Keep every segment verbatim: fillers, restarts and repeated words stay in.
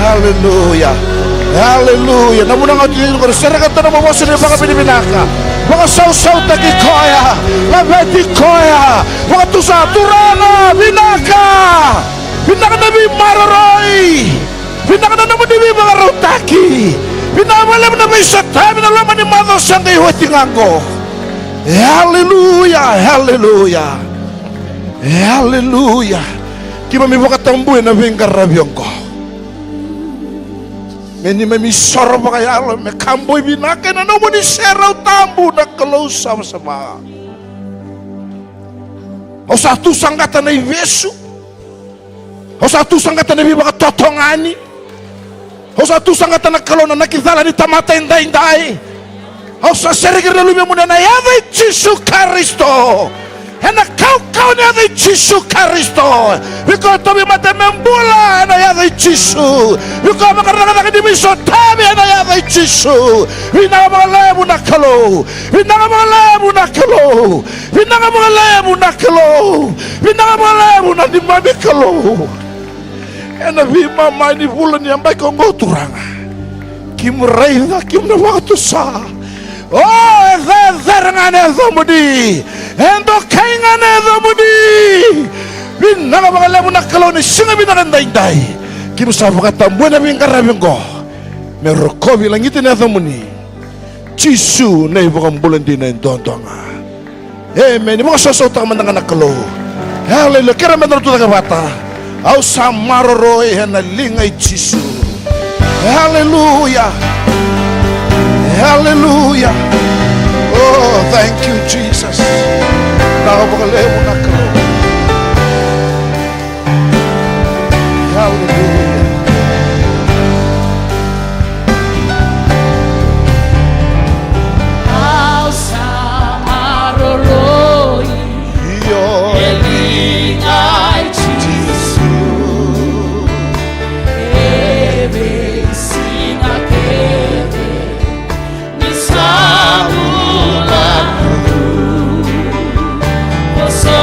Hallelujah. Hallelujah. Hallelujah. Na vuna ga tu ni ko sereka tona mo vosa ni vakavinavinaka. Vakasausautaki koya. Laveti koya. Vakatusa, Turaga, vinaka. Vinaka na veimaroroi. Vinaka na nomuni veivakarautaki. Vinaka vakalevu na veisotavi na loma ni macawa sa qai oti ga qo. Hallelujah. Hallelujah. Hallelujah. Keimami vakatabuya na veiqaravi oqo. Me neimami isoro vakayalo me ka boi vinaka ena nomuni serau tabu na Kalou savasava. Au sa tu saqata na ivesu. Au sa tu saqata na veivakatotogani. Au sa tu saqata na Kalou na nakicala ni tamata edaidai. Au sa sereki ira na luvemuni ena yaca i Jisu Karisito. Ena kaukauwa ni yaca i Jisu Karisito. Vei koya e tauvimate me bula ena yaca i Jisu. Vei koya e vakatakataka ni veisotavi ena yaca i Jisu. Vinaka vakalevu na Kalou. Vinaka vakalevu na Kalou. Vinaka vakalevu na Kalou. Vinaka vakalevu na neimami Kalou. Ena veimama ni vula ni yabaki oqo Turaga, keimami raica, keimami na vakatusa. O, e cecere ga na yacamuni. E dokai ga na yacamuni. Vinaka vakalevu na Kalou ni siga vinaka edaidai. Keimami sa vakatabuya na veiqaravi oqo me rokovi, lagiti na yacamuni. Jisu na iVakabula dina e duadua ga. Emeni. Vakasausautaka mada ga na Kalou. Haleluya. Kerea meda na tucake vata. Au sa maroroi ena liga i Jisu. Haleluya. Haleluya. Oh, thank you, Jesus. Vinaka vakalevu na Kalou. Haleluya. Au sa maroroi. Io. E liga i Jisu. E veisiga kece. Ni sa bula tu, ko so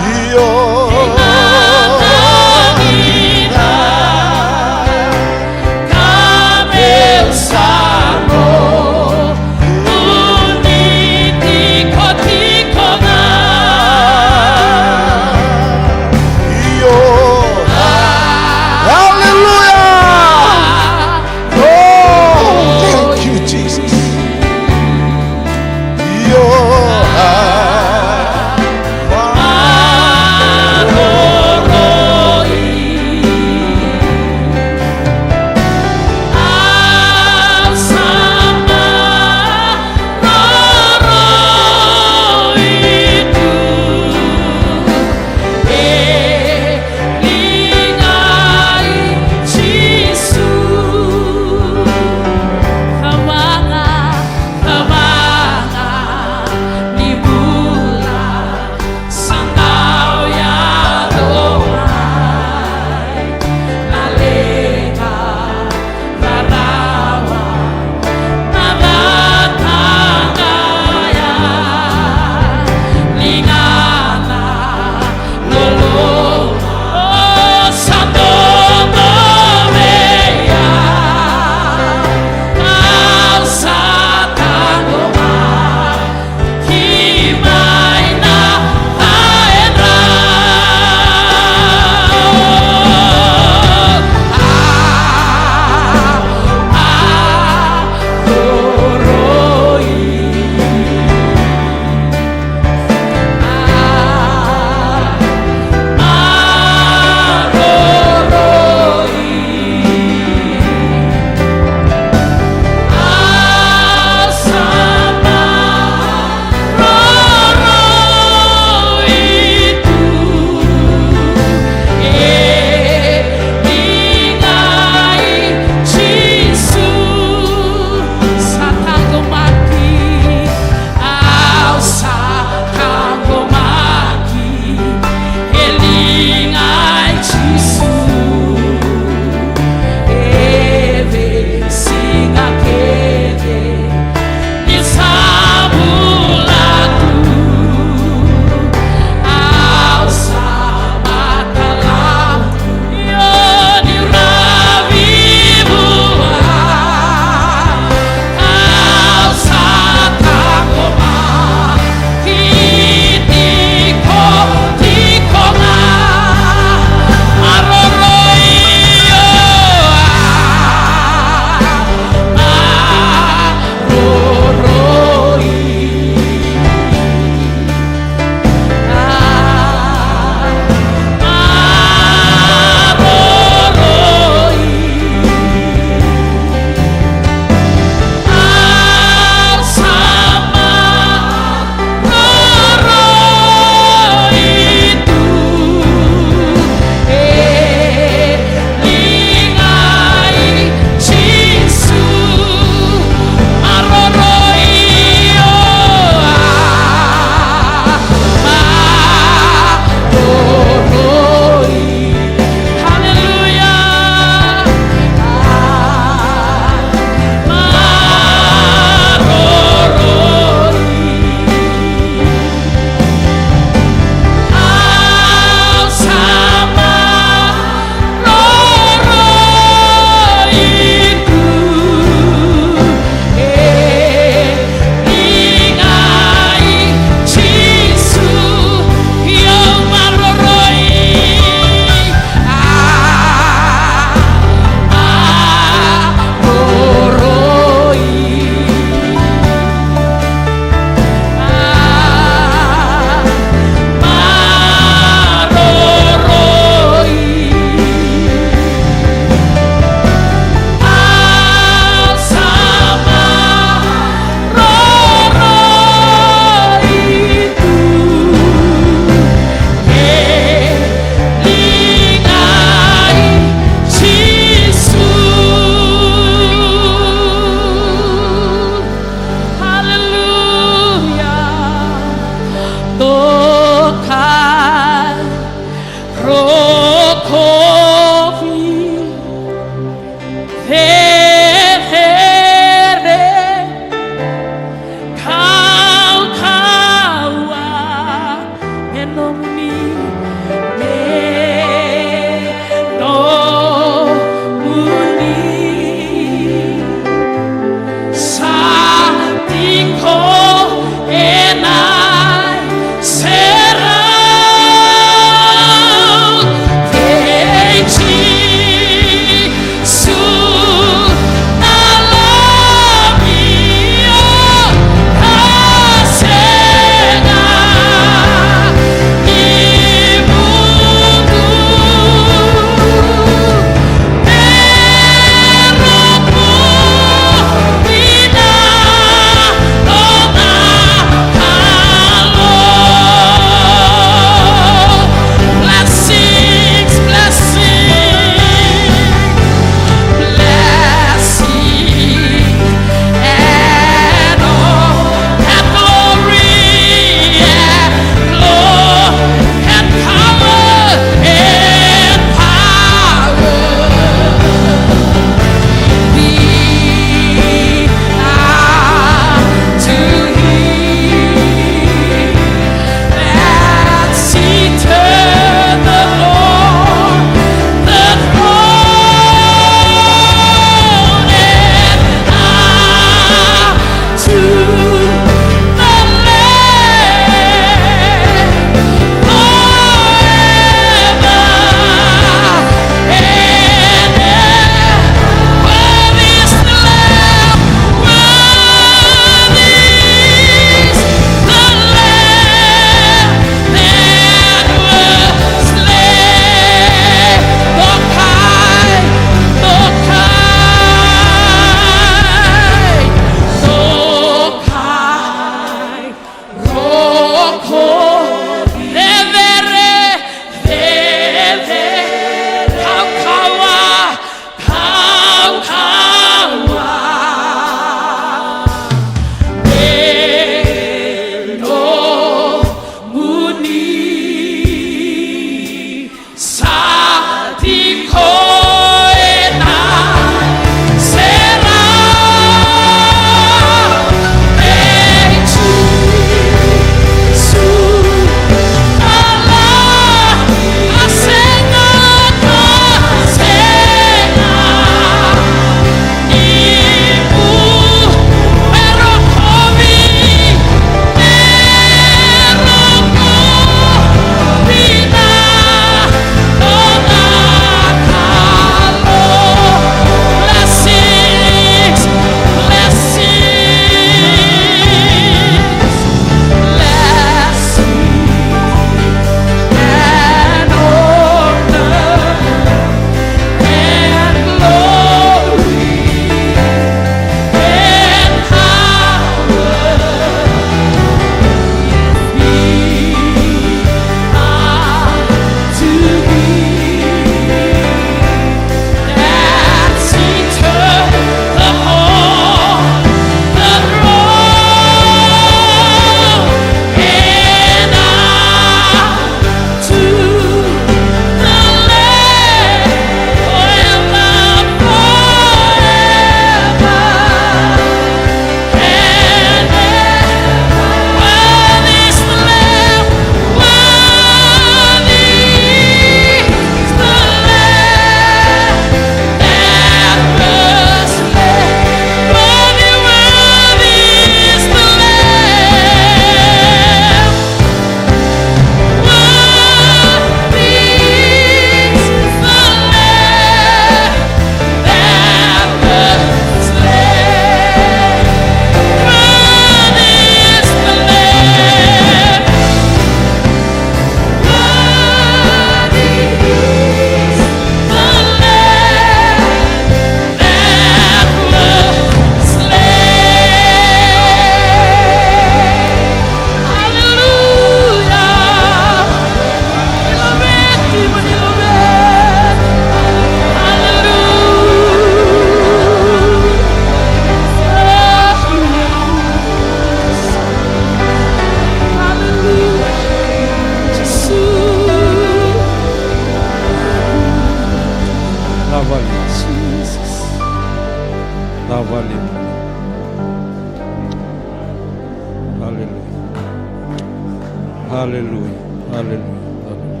Aleluya. Aleluya. Aleluya.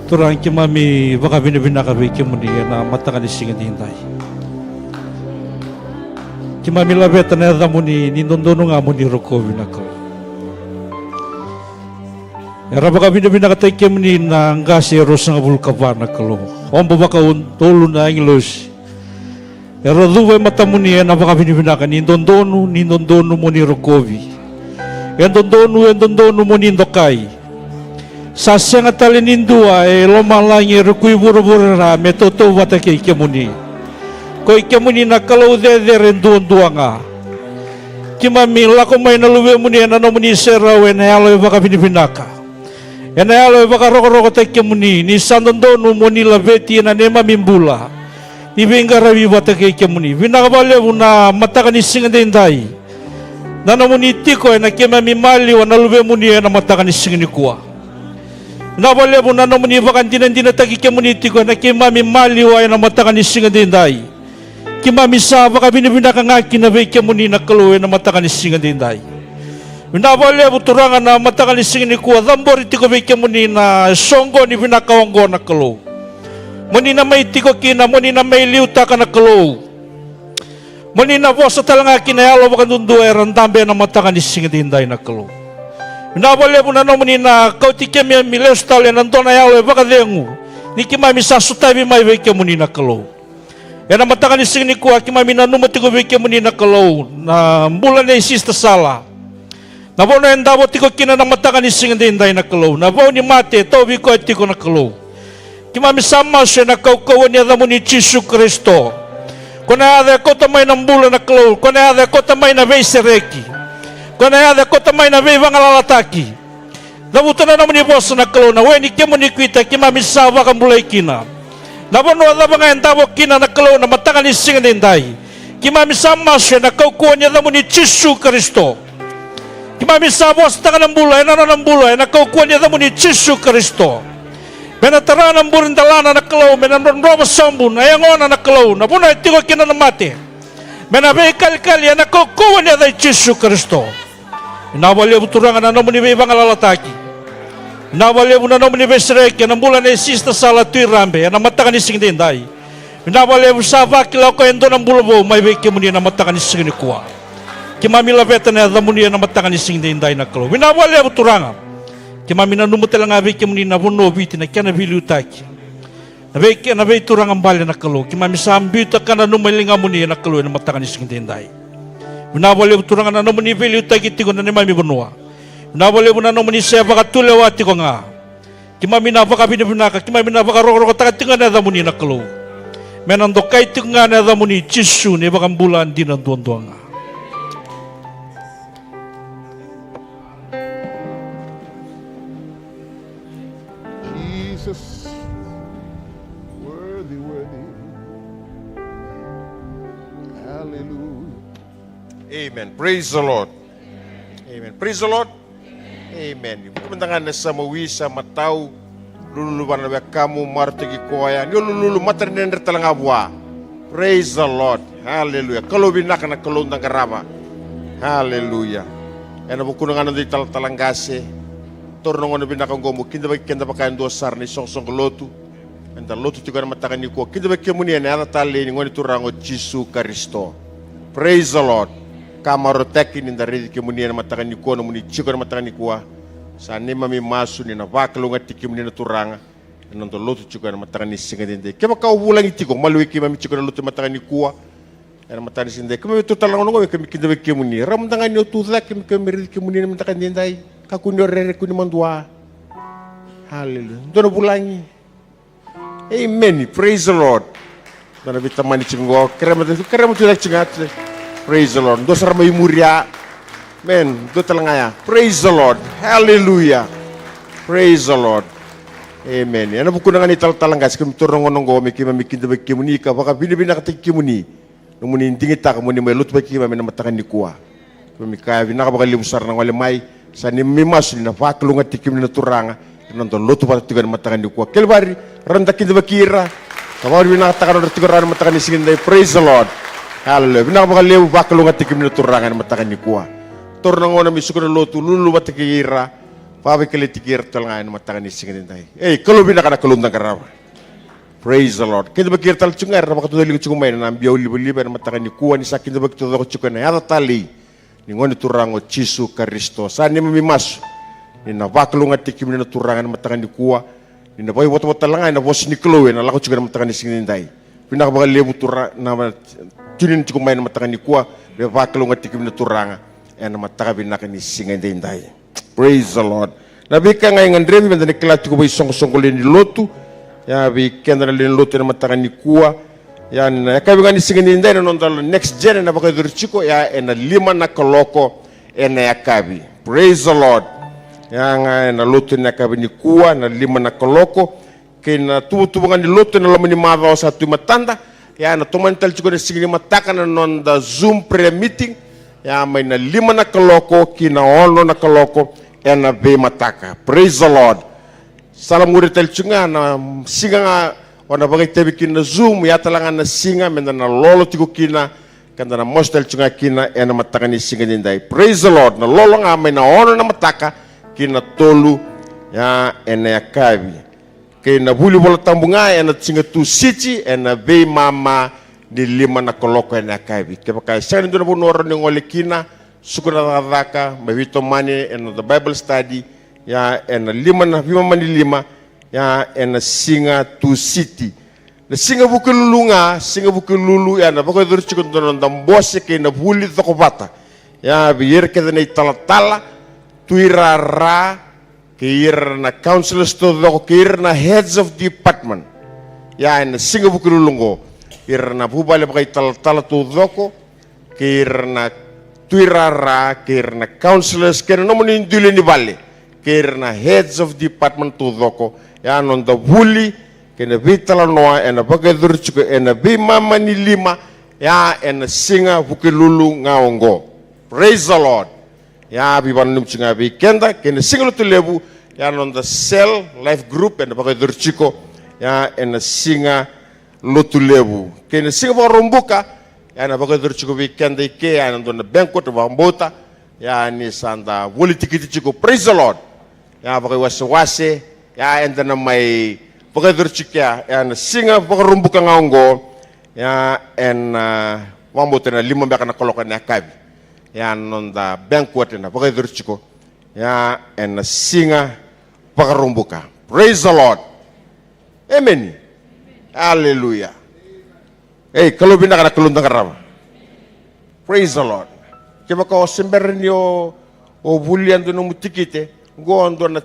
Turaga, keimami vakavinavinaka vei kemuni ena mataka ni siga edaidai. Keimami laveta na yacamuni ni dodonu ga mo ni rokovi na Kalou. Era vakavinavinakataki kemuni na qase e ruasagavulu ka va na Kalou. Obo vakaudolu na agilosi. Era cuva e matamuni ena vakavinavinaka ni dodonu, ni dodonu mo ni rokovi. E dodonu, e dodonu mo ni dokai. Sa sega tale ni dua e lomalagi, e rukui vuravura ra me tautauvata kei kemuni. Koi kemuni na Kalou cecere duadua ga. Keimami lako mai na luvemuni ena nomuni serau ena yalo e vakavinavinaka. Ena yalo e vakarokorokotaki kemuni, ni sa dodonu mo ni laveti ena neimami bula. Ni veiqaravi vata kei kemuni. Vinaka vakalevu na mataka ni siga edaidai. Na nomuni tiko ena keimami maliwa na luvemuni ena mataka ni siga nikua. Vinaka vakalevu na nomuni vakadinadinataki kemuni tiko ena keimami maliwa ena mataka ni siga edaidai. Keimami sa vakavinavinaka ga kina vei kemuni na Kalou ena mataka ni siga edaidai. Vinaka vakalevu Turaga na mataka ni siga nikua, cabori tiko vei kemuni na soqoni vinaka oqo na Kalou. Mo ni na mai tiko kina, mo ni na mai liutaka na Kalou. Mo ni na vosa tale ga kina yalo vakadudua era dabe ena mataka ni siga edaidai na Kalou. Vinaka vakalevu na nomuni na kauti keimami lesu tale ena dua na yalo e vakacegu. Ni keimami sa sotavi mai vei kemuni na Kalou. Ena mataka ni siga nikua keimami nanuma tiko vei kemuni na Kalou na bula nei Sista Sala. Na vanua e davo tiko kina na mataka ni siga edaidai na Kalou. Na vau ni mate e tauvi koya tiko na Kalou. Keimami sa masu ena kaukauwa ni yacamuni Jisu Karisito. Ko na yaca e kauta mai na bula na Kalou. Ko na yaca e kauta mai na veisereki. Ko na yaca e kauta mai na veivagalalataki. Cavuta na nomuni vosa na Kalou, na we ni kemuni kuita keimami sa vakabulai kina. Na vanua cava ga e davo kina na Kalou na mataka ni siga edaidai. Keimami sa masu ena kaukauwa ni yacamuni Jisu Karisito. Keimami sa vosataka na bula ena nona bula ena kaukauwa ni yacamuni Jisu Karisito. Me na tara na bure delana na Kalou, me na drodrova sobu na yagona na Kalou, na vanua e tiko kina na mate. Me na veikalikali ena kaukauwa ni yaca i Jisu Karisito. Vinaka vakalevu Turaga na nomuni veivagalalataki. Vinaka vakalevu na nomuni veisereki ena bula nei Sista Sala Tuirabe ena mataka ni siga edaidai. Vinaka vakalevu sa vakila o koya e dua na bula vou mai vei kemuni ena mataka ni siga nikua. Keimami laveta na yacamuni ena mataka ni siga edaidai na Kalou. Vinaka vakalevu Turaga. Keimami nanuma tale ga vei kemuni na vanua o Viti na kena veiliutaki. Na vei, na veituraga bale na Kalou, keimami sa biuta ka nanuma e ligamuni na Kalou ena mataka ni siga edaidai. Vinaka vakalevu Turaga na nomuni veiliutaki tiko na neimami vanua. Vinaka vakalevu na nomuni se vakatulewa tiko ga. Keimami na vakavinavinaka, keimami na vakarokorokotaka tiko ga na yacamuni na Kalou. Me na dokai tiko ga na yacamuni Jisu na iVakabula dina duadua ga. Jesus, worthy, worthy. Hallelujah. Amen. Praise the Lord. Amen. Praise the Lord. Amen. Vuku mada ga na sa mawi, sa matau. Lululu vua na wekamu, marautaki koya. Ni o lululu, matadredredre tale ga vua. Praise the Lord. Hallelujah. Kalou vinaka na Kalou da qarava. Hallelujah. Ena vukuna ga na dui talatala qase. Taura na gauna vinaka oqo mo kidavaki keda vaka e dua sara na isoqosoqo lotu. Eda lotu tiko ena mataka nikua. Kidavaki kemuni ena yaca talei ni Gone Turaga o Jisu Karisito. Praise the Lord. Ka marautaki ni da raici kemuni ena mataka nikua, nomuni tiko ena mataka nikua. Sa neimami masu ni na vakalougatataki kemuni na Turaga. Ena noda lotu tiko ena mataka ni siga edaidai. Kevaka o vulagi tiko, mo lewai keimami tiko ena lotu ena mataka nikua. Ena mataka ni siga edaidai. Keimami tu tale na gauna oqo, keimami kidavaki kemuni. Rawa mada ga ni o tu cake, keimami raici kemuni ena mataka edaidai. Kakua ni o rere, kua ni madua. Hallelujah. Dua na vulagi. Amen. Praise the Lord. Dua na veitamani tiko oqo. Kerea mo tu, kerea mo tu cake tiko ga. Praise the Lord. Dua sara mai muria. Amen. Dua tale ga ya. Praise the Lord. Hallelujah. Praise the Lord. Amen. Ena vukuna ga ni talatala qase, keimami taura na gauna oqo me keimami kidavaki kemuni ka vakavinavinakataki kemuni. Nomuni digitaka mo ni mai lotu vata kei keimami ena mataka nikua. Keimami kaya vinaka vakalevu sara na gole mai. Sa neimami masu ni na vakalougatataki kemuni na Turaga ena noda lotu vata tiko ena mataka nikua. Kelevari, rawa ni da kidavaki ira. Ka vakavinavinakataka na nodra tiko rawa ena mataka ni siga edaidai. Praise the Lord. Hallelujah. Vinaka vakalevu, vakalougatataki kemuni na Turaga ena mataka nikua. taura na gauna me suka na lotu, lululu vata kei ira, vakaveikalai tiko ira tale ga ena mataka ni siga nidai. Ei, Kalou vinaka na Kalou da qarava. Praise the Lord. Kidavaki ira tale tiko ga era na vakatudaliga tiko mai na biau livaliva ena mataka nikua, ni sa kidavaki taucoko tiko ena yaca talei ni Gone Turaga o Jisu Karisito. Sa neimami masu ni na vakalougatataki kemuni na Turaga ena mataka nikua, ni na vakaivotavota tale ga ena vosa ni Kalou ena lako tiko ena mataka ni siga nidai. Vinaka vakalevu Turaga na tune in tiko mai ena mataka nikua, me vakalougatataki kemuni na Turaga ena mataka vinaka ni siga edaidai. Praise the Lord. Na veika ga e gadrevi meda na kila tiko vei soqosoqo lewe ni lotu. Ia vei keda na lewe ni lotu ena mataka nikua, ia na yakavi ga ni siga nidai na noda next gen ena vakayacori tiko, ia ena lima na kaloko ena yakavi. Praise the Lord. Ia ga ena lotu ena yakavi nikua na lima na kaloko, kei na tuvatuva ga ni lotu ena loma ni macawa sa tu e matada. Ia ena tomani tale tiko ena siga ni mataka na noda Zoom prayer meeting, ia mai na lima na kaloko ki na ono na kaloko ena veimataka. Praise the Lord. Sa lamuri tale tiko ga na siga ga o na vakaitavi kina na Zoom, ia tale ga na siga meda na lolo tiko kina, ka da na masu tale tiko ga kina ena mataka ni siga nidai. Praise the Lord. Na lolo ga mai na ono na mataka ki na tolu, ia ena yakavi. Kei na vuli Vola Tabu ga ena siga Tusiti ena veimama ni lima na kaloko ena yakavi. Kevaka e sega ni dua na vanua o rawa ni gole kina, suka na cakacaka, mai veitomani ena noda Bible study, ia ena lima na veimama ni lima, ia ena siga Tusiti. Na siga Vukelulu ga, siga Vukelulu, ia na vakayacori tiko na noda bose kei na vuli cokovata. Ia vei ira kece na italatala, tuirara, kei ira na councillors taucoko, kei ira na heads of department. Ia ena siga Vukelulu oqo, ira na vuvale vakaitalatala taucoko, kei ira na tuirara, kei ira na councillors, kei na nomuni dui lewe ni vale, kei ira na heads of department taucoko. Ia na noda vuli kei na veitalanoa ena vakayacori tiko ena veimama ni lima, ia ena siga Vukelulu ga oqo. Praise the Lord. Ia veivakananumi tiko ga vei keda kei na siga Lotulevu, ia na noda cell life group ena vakayacori tiko, ia ena siga Lotulevu. Kei na siga Vakaraubuka, ia na vakayacori tiko vei keda i ke, ia na dua na banquet vakabauta, ia ni sa da voli tikiti tiko. Praise the Lord. Ia vakaiwasewase, ia eda na mai vakayacori tiko, ia na siga Vakaraubuka ga oqo, ia ena vakabauta ena lima beka na kaloko ena yakavi. Ia na noda banquet ena vakayacori tiko, ia ena siga Vakaraubuka. Praise the Lord. Amen. Aleluya. Ei, Kalou vinaka na Kalou da qarava. Praise the Lord. Kevaka o se bera ni o, o volia dua nomu tikite, qo dua na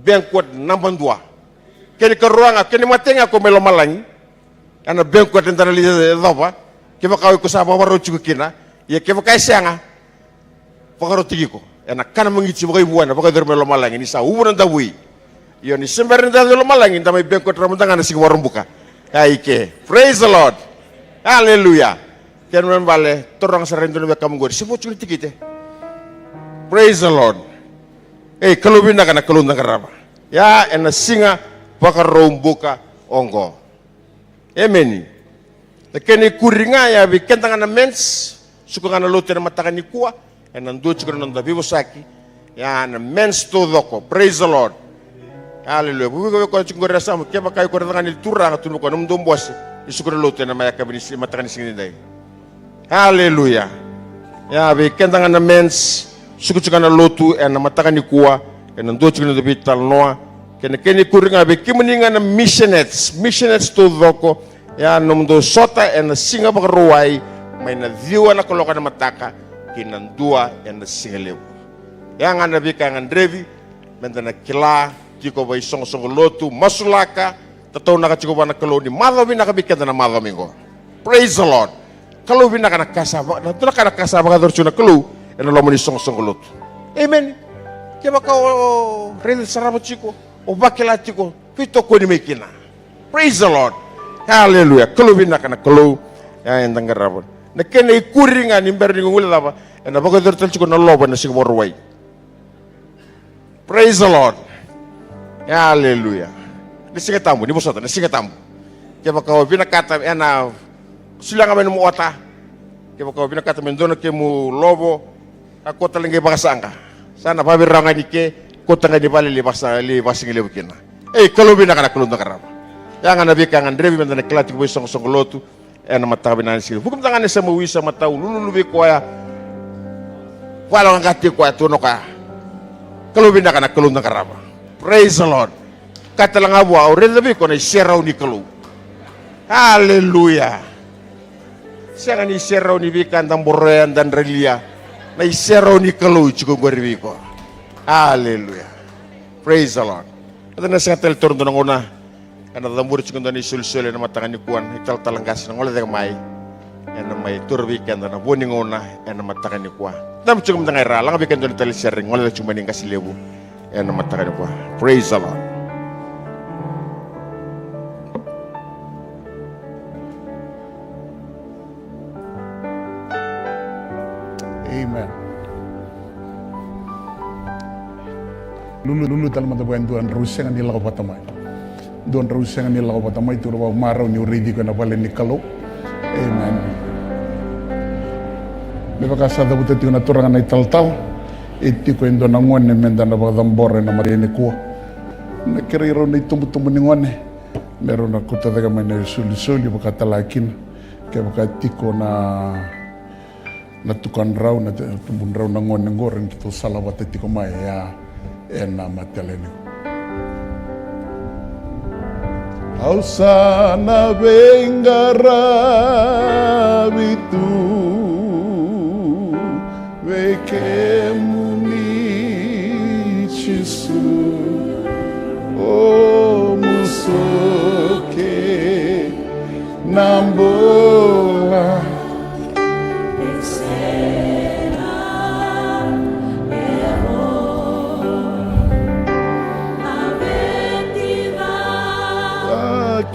banquet naba dua. Kena ikarua ga, kena imatai ga ko mai lomalagi, ena banquet eda na lai yacova. Kevaka o iko sa vakavakarau tiko kina, ia kevaka e sega, vakarautaki iko. Ena kana magiti vakaivua ena vakayacori mai lomalagi ni sa uvu na davui. Io, ni se bera ni da yaco i lomalagi, da mai banquet mada ga na siga Vakaraubuka. Ia i ke. Praise the Lord. Aleluya. Kena ibalebale, taura ga sara e dua na wekamu qori, se vo tiko na tikite. Praise the Lord. Ei, Kalou vinaka na Kalou da qarava. Ia ena siga Vakaraubuka oqo. Emeni. Na kena ikuri ga, ia vei keda ga na mens, suka ga na lotu ena mataka nikua, ena dua tiko na noda veivosaki, ia na mens taucoko. Praise the Lord. Aleluya. Vuki vei koya tiko qori e yasamu, kevaka iko raica ga ni turaga tu vei koya nomudou bose, ni suka na lotu ena mai yakavi ni si-, mataka ni siga nidai. Aleluya. Ia vei keda ga na mens, suka tiko ga na lotu ena mataka nikua, ena dua tiko na noda veitalanoa. Kei na kena ikuri ga vei kemuni ga na missionaries, missionaries taucoko, ia nomudou sota ena siga Vakarauwai, mai na ciwa na kaloko ena mataka ki na dua ena siga levu. Ia ga na veika e gadrevi meda na kila tiko vei soqosoqo lotu, masulaka, tataunaka tiko vua na Kalou ni macawa vinaka vei keda na macawa mai qo. Praise the Lord. Kalou vinaka na ka sa va-, na dua na ka na ka sa vakayacora tiko na Kalou ena loma ni soqosoqo lotu. Amen. Kevaka o raica, sarava tiko, o vakila tiko, veitokoni mai kina. Praise the Lord. Aleluya. Kalou vinaka na Kalou. Ia eda qarava. Na kena ikuri ga ni bera ni guilecava, ena vakayacori tale tiko na lovo ena siga Vakarauwai. Praise the Lord. Aleluya. Ni Siga Tabu, ni vosota, ni Siga Tabu. Kevaka o vinakata, ena solia ga mai nomu ota. Kevaka o vinakata me dua na kemu lovo, Ka kota lagi vakasaqa. Sa na vavira ga ni ke, kota ga ni vale li vakasaqa, li vakasigalevu kina. Ei, Kalou vinaka na Kalou da qarava. Ya ga na veika ga drevi me da na kila tiko vei soqosoqo lotu. Ena mataka vinaka ni siga. Vuku mada ga ni sa mau isa matau lululu vei koya. Valo ga tiko koya tu na koya. Kalou vinaka na Kalou da qarava. Praise the Lord. Ka tale ga vua, au raica vei iko na iserau ni Kalou. Aleluya. Sega ni iserau ni veika da boroya, da dralia. Na iserau ni Kalou i tiko qori vei iko. Aleluya. Praise the Lord. Eda na sega tale toro dua na gauna. Ena cabori tiko dua na isolisoli ena mataka nikua, na italatala qase na gole cake mai. Ena mai toro vei keda na vo ni gauna ena mataka nikua. Dabe tiko mada ga i ra, laga vei keda dua na tale sere, gole cake tiko mai ni qase levu. Ena mataka nikua. Praise the Lord. Amen. Lulu, lulu tale mada vua e dua drau sega ni lako vata mai. Dua drau sega ni lako vata mai, tu na vakamarau ni o raici iko ena vale ni Kalou. Amen. Me vaka sa cavuta tiko na turaga na italatala, e tiko e dua na gone me da na vakacabora ena mataka nikua. Na kerei rau na itubutubu ni gone me rau na kauta cake mai na isolisoli, vaka tale kina kevaka tiko na, na tukadrau, na tubudrau na gone qori, keitou sala vata tiko mai ya ena mataka nikua. Au sa na veiqaravi tu vei kemuni Jisu, o musuki na bula.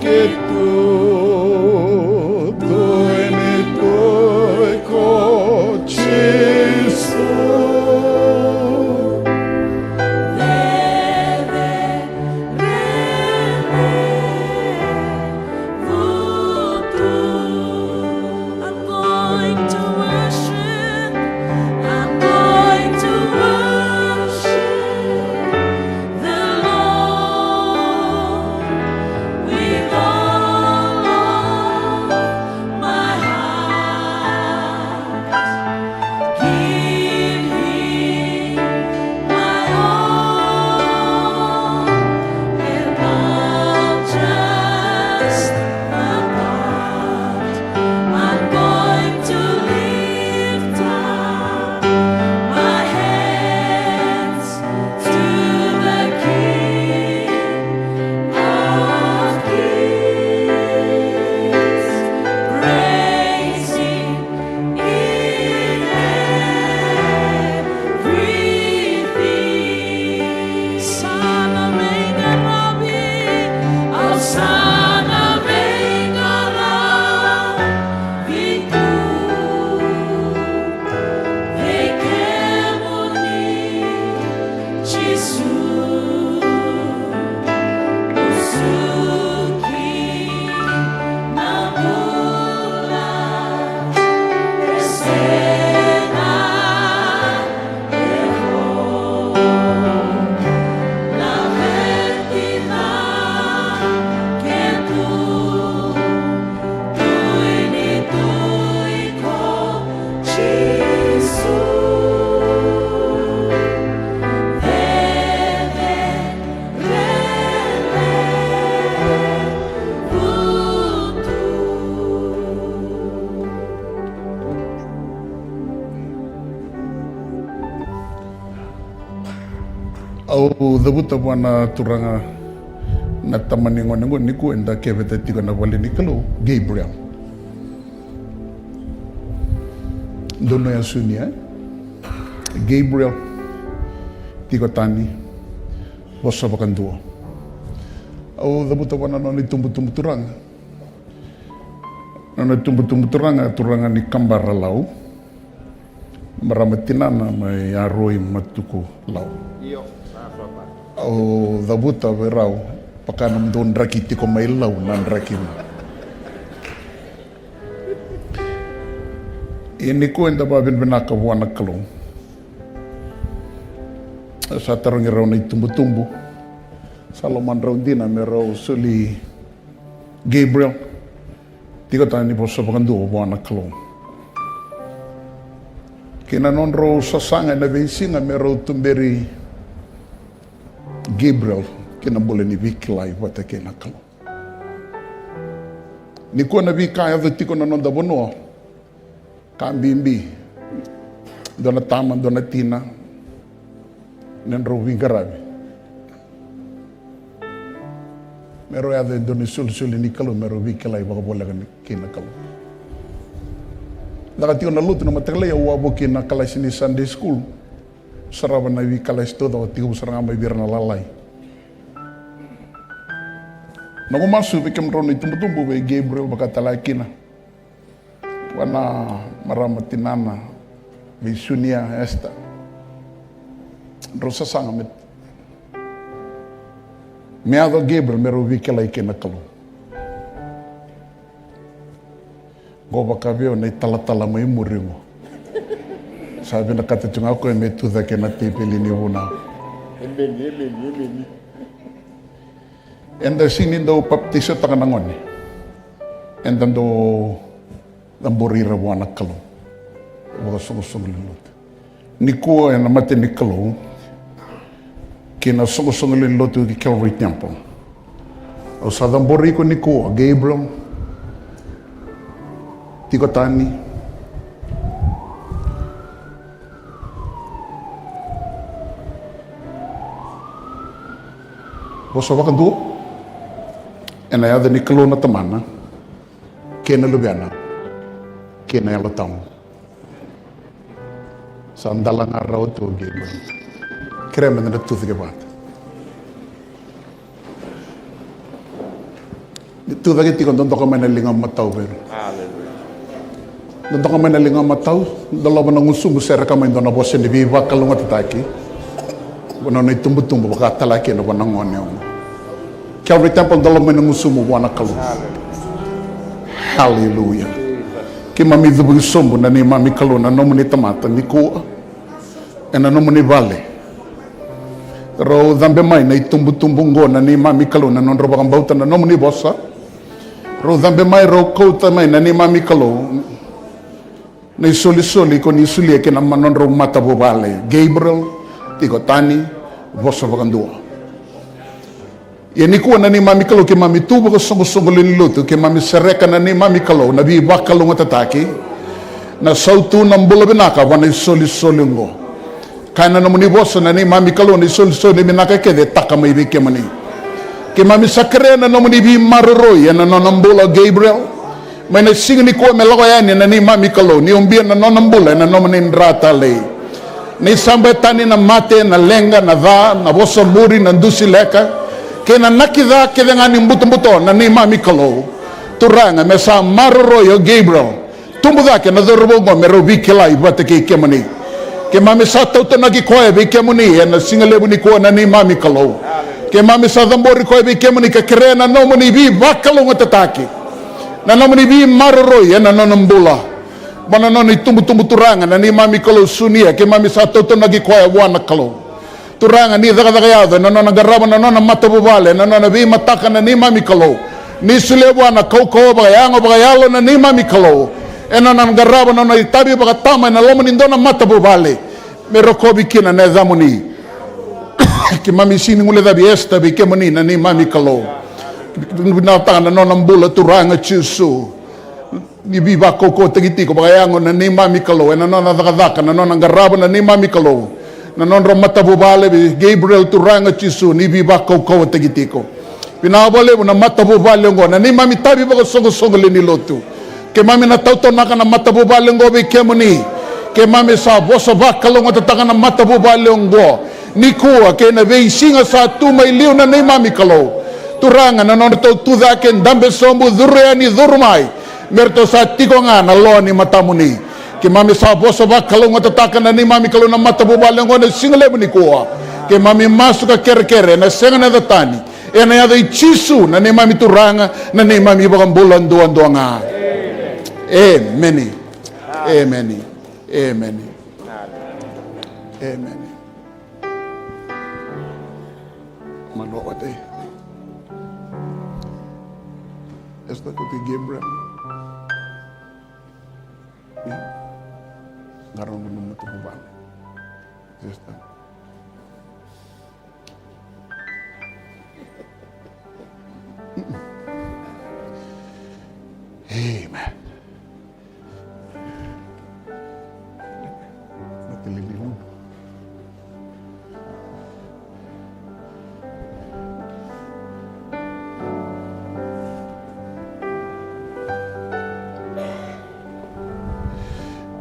Ke tu dui ni tui ko Jisu. I'm going to worship. I'm going to worship the Lord with all of my heart. Give him my all and not just my part. I'm going to lift up my hands to the King of Kings, praising in everything. Sa na veiqaravi, au sa na veiqaravi tu vei kemuni. Jisu, musuki na bula, e sega erau na veti na ketu. Tui ni tui ko Jisu. Veve rere vutu. Au cavuta vua na turaga na tama ni gone qo nikua eda keveta tiko na vale ni Kalou, Gabriel. Donu ya suni, e? Gabriel, tiko tani, vosa vakadua. Au cavuta vua na nona itubutubu turaga. Nona itubutubu turaga, turaga ni Kabara Lau. Marama tinana mai Aroi, Matuku, Lau. Io, sa sota. Au cavuta vei rau, vaka nomudou draki tiko mai Lau na draki. Ia nikua eda vakavinavinaka vua na Kalou. Sa tarogi rau na itubutubu. Sa lomadrau dina me rau soli Gabriel. Tiko tani vosa vakadua vua na Kalou. Kei na nodrau sasaga ena veisiga me rau tuberi Gabriel kei na bula ni veikilai vata kei na Kalou. Nikua na veika e yaco tiko na noda vanua. Ka bibi. Dua na tama, dua na tina. Nedrau veiqaravi. Me rau yaco e dua na isolisoli ni Kalou, me rau veikilai vakavoleka kei na Kalou. Caka tiko na lotu na mataka lailai, au a vou kina kalasi ni Sunday school. Sarava na veikalasi taucoko, tekivu sara ga mai vei ira na lalai. Noqu masu vei kemudrau na itubutubu, vei Gabriel vaka tale ga kina. Vua na marama tinana, vei Sunia, Esther. Drau sasaga me, me yaco Gabriel me rau veikilai kei na Kalou. Qo vaka vei au na italatala mai muri qo. Sa vinakata tu ga o koya me tu cake ena teveli ni vunau. Emeni, emeni, emeni. Eda sega ni dau papitaisotaka na gone. Eda dau cabori ira vua na Kalou. Vakasoqosoqo lewe ni lotu. Nikua ena mata ni Kalou, kei na soqosoqo lewe ni lotu ki Calvary Temple. Au sa cabori iko nikua, Gabriel. Tiko tani. Vosa vakadua. Ena yaca ni Kalou na Tamana, kei na Luvena, kei na Yalo Tabu. Sa dala ga rawa tu o Gabriel. Kerea meda na tucake vata. Ni tucake tiko, dodoka mai na liga matau vei. Hallelujah. Dodoka mai na liga matau, dolava na gusumu, sereka mai dua na vosa ni veivakalougatataki. Vua na nona itubutubu, vaka tale ga kina vua na gone oqo. Calvary Temple, dolava mai na gusumu vua na Kalou. Hallelujah. Keimami cuva ki sobu na neimami Kalou, na nomuni tamata nikua. Ena nomuni vale. Rau cabe mai na itubutubu oqo na neimami Kalou, na nodrau vakabauta na nomuni vosa. Rau cabe mai, rau kauta mai na neimami Kalou na isolisoli ko ni solia ki na ma-, nodrau matavuvale. Gabriel, tiko tani, vosa vakadua. Ia nikua na neimami Kalou, keimami tu vakasoqosoqo lewe ni lotu, keimami sereka na neimami Kalou na veivakalougatataki, na sautu, na bula vinaka vua na isolisoli oqo. Kaya na nomuni vosa na neimami Kalou, na isolisoli vinaka kece e taka mai vei kemuni. Keimami sa kerea na nomuni veimaroroi ena nona bula o Gabriel. Mai na siga nikua me lako yani na neimami Kalou, ni ubia na nona bula ena nomuni dra talei. Ni sa baya tani na mate, na leqa, na ca, na vosa muri, na dusi leka, kei na naki ca kece ga ni butobuto na neimami Kalou. Turaga, me sa maroroi o Gabriel. Tubu cake na cauravou oqo me rau veikilai vata kei kemuni. Keimami sa tautaunaki koya vei kemuni ena siga levu nikua na neimami Kalou. Keimami sa cabori koya vei kemuni ka kerea na nomuni veivakalougatataki. Na nomuni veimaroroi ena nona bula. Vua na nona itubutubu Turaga na neimami Kalou Sunia, keimami sa tautaunaki koya vua na Kalou. Turaga ni cakacaka yaco ena nona qarava na nona matavuvale, ena nona veimataka na neimami Kalou. Ni solia vua na kaukauwa vakayago vakayalo na neimami Kalou. Ena nona qarava na nona itavi vakatama ena loma ni dua na matavuvale. Me rokovi kina na yacamuni. Keimami sega ni guilecavi Esther vei kemuni na neimami Kalou. Vinakataka na nona bula Turaga Jisu. Ni veivakaukauwataki tiko vakayago na neimami Kalou, ena nona cakacaka, na nona qarava na neimami Kalou. Na nodra matavuvale vei Gabriel Turaga Jisu, ni veivakaukauwataki tiko. Vinaka vakalevu na matavuvale oqo, na neimami tavi vakasoqosoqo lewe ni lotu. Keimami na tautaunaka na matavuvale oqo vei kemuni. Keimami sa vosa vakalougatataka na matavuvale oqo. Nikua kei na veisiga sa tu mai liu na neimami Kalou. Turaga na nodratou tu cake, dabe sobu, curu yani, curu mai. Me ratou sa tiko ga na loa ni matamuni. Keimami sa vosa vakalougatataka na neimami Kalou na matavuvale oqo na siga levu nikua. Keimami masu ka kerekere, na sega na yaca tani. Ena yaca i Jisu, na neimami Turaga, na neimami iVakabula duadua ga. Emeni. Emeni. Emeni. Emeni. Manoa vata. Esta koti Gabriel. Ia. Qara nomu matavuvale. Esta. Amen.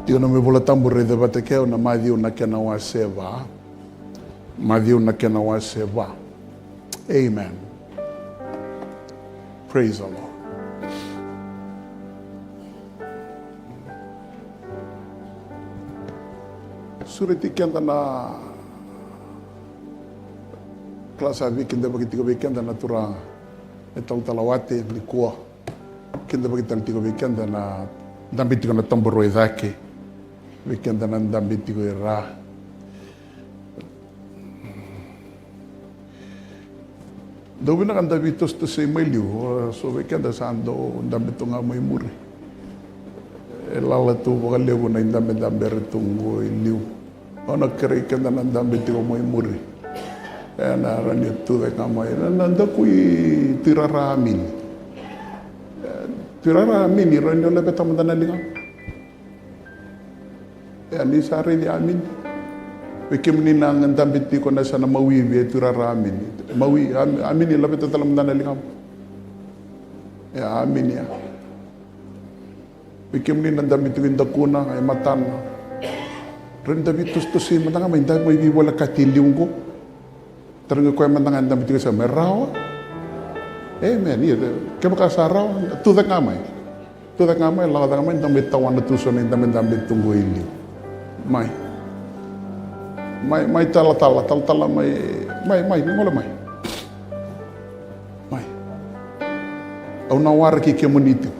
Tiko na mai Vola Tabu, raica vata kei au na Maciu na kena wase va. Maciu na kena wase va. Amen. Praise the Lord. Sureti keda na kalasi a veikidavaki tiko vei keda na Turaga e Talatala Wate nikua. Kidavaki tale tiko vei keda na dabe tiko na tabarua i cake. Vei keda na dabe tiko i ra. Dau vinaka da veitositosoi mai liu, so vei keda sa dau dabe tu ga mai muri. E lala tu vakalevu na idabedabe era tu qo i liu. Au na kerei keda na dabe tiko mai muri. Ena rawa ni tucake ga mai na, na daku i Tuirara Amini. E, Tuirara Amini, rawa ni o laveta mada na ligamu. Ia ni sa raici Amini. Vei kemuni na dabe tiko na yasana Maui, vei Tuirara Amini. Maui, Am-, Amini, laveta tale mada na ligamu. Ia Amini ya. Vei kemuni na dabe tiko i dakuna, e matana. Rawa ni da veitositosoi mada ga mai, da mai veivolekati e liu qo. Tarogi koya mada ga e dabe tiko, sa mai rawa. Amen. Ia, kevaka sa rawa, tucake ga mai. Tucake ga mai, lako cake mai, da mai tawana tu so na idabedabe tu qo i liu. Mai. Mai, mai talatala, talatala mai. Mai, mai, ni gole mai. Mai. Au na waraki kemuni tiko.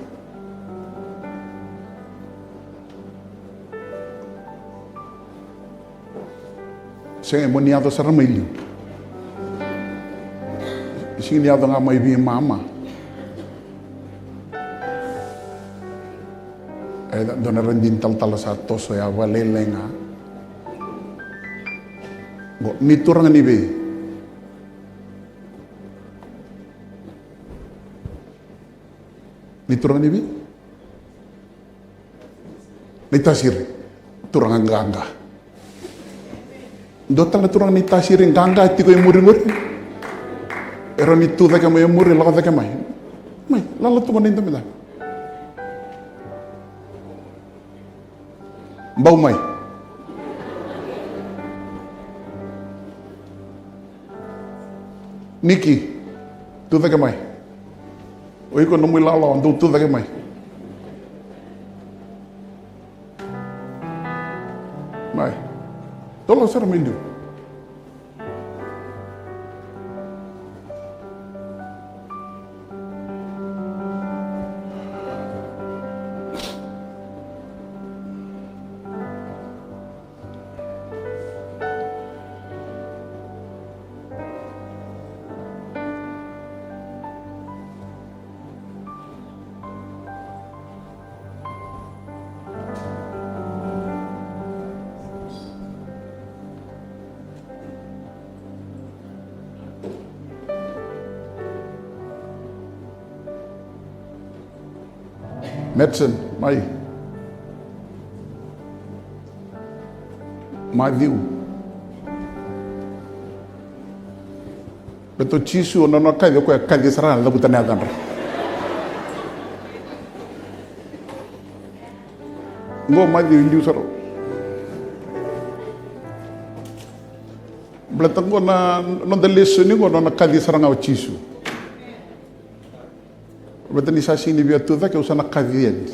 Sega, mo ni yaco sara mai liu. Sega ni yaco ga mai vei mama. E dua na radini talatala sa toso ya vakalailai ga. Qo, ni turaga ni vei? Ni turaga ni vei? Ni Tasiri. Turaga qaqa. Dua tale na turaga ni Tasiri qaqa tiko e muriqori. E rawa ni tu cake mai e muri, lako cake mai. Mai, lala tu qo na idabedabe. Bau mai. Niki, tu cake mai. O iko nomu ilawalawa, dou tu cake mai. Mai. Dou lako sara mai liu. Medicine, mai. Maciu. Baleta o Jisu, o nona kaci, o koya kaci sara ga na cavuta na yacadra. Qo Maciu, e liu sara. Baleta qo na noda lesoni qo, nona kaci sara ga o Jisu. Baleta ni sa sega ni via tu cake, au sa na kaci yani.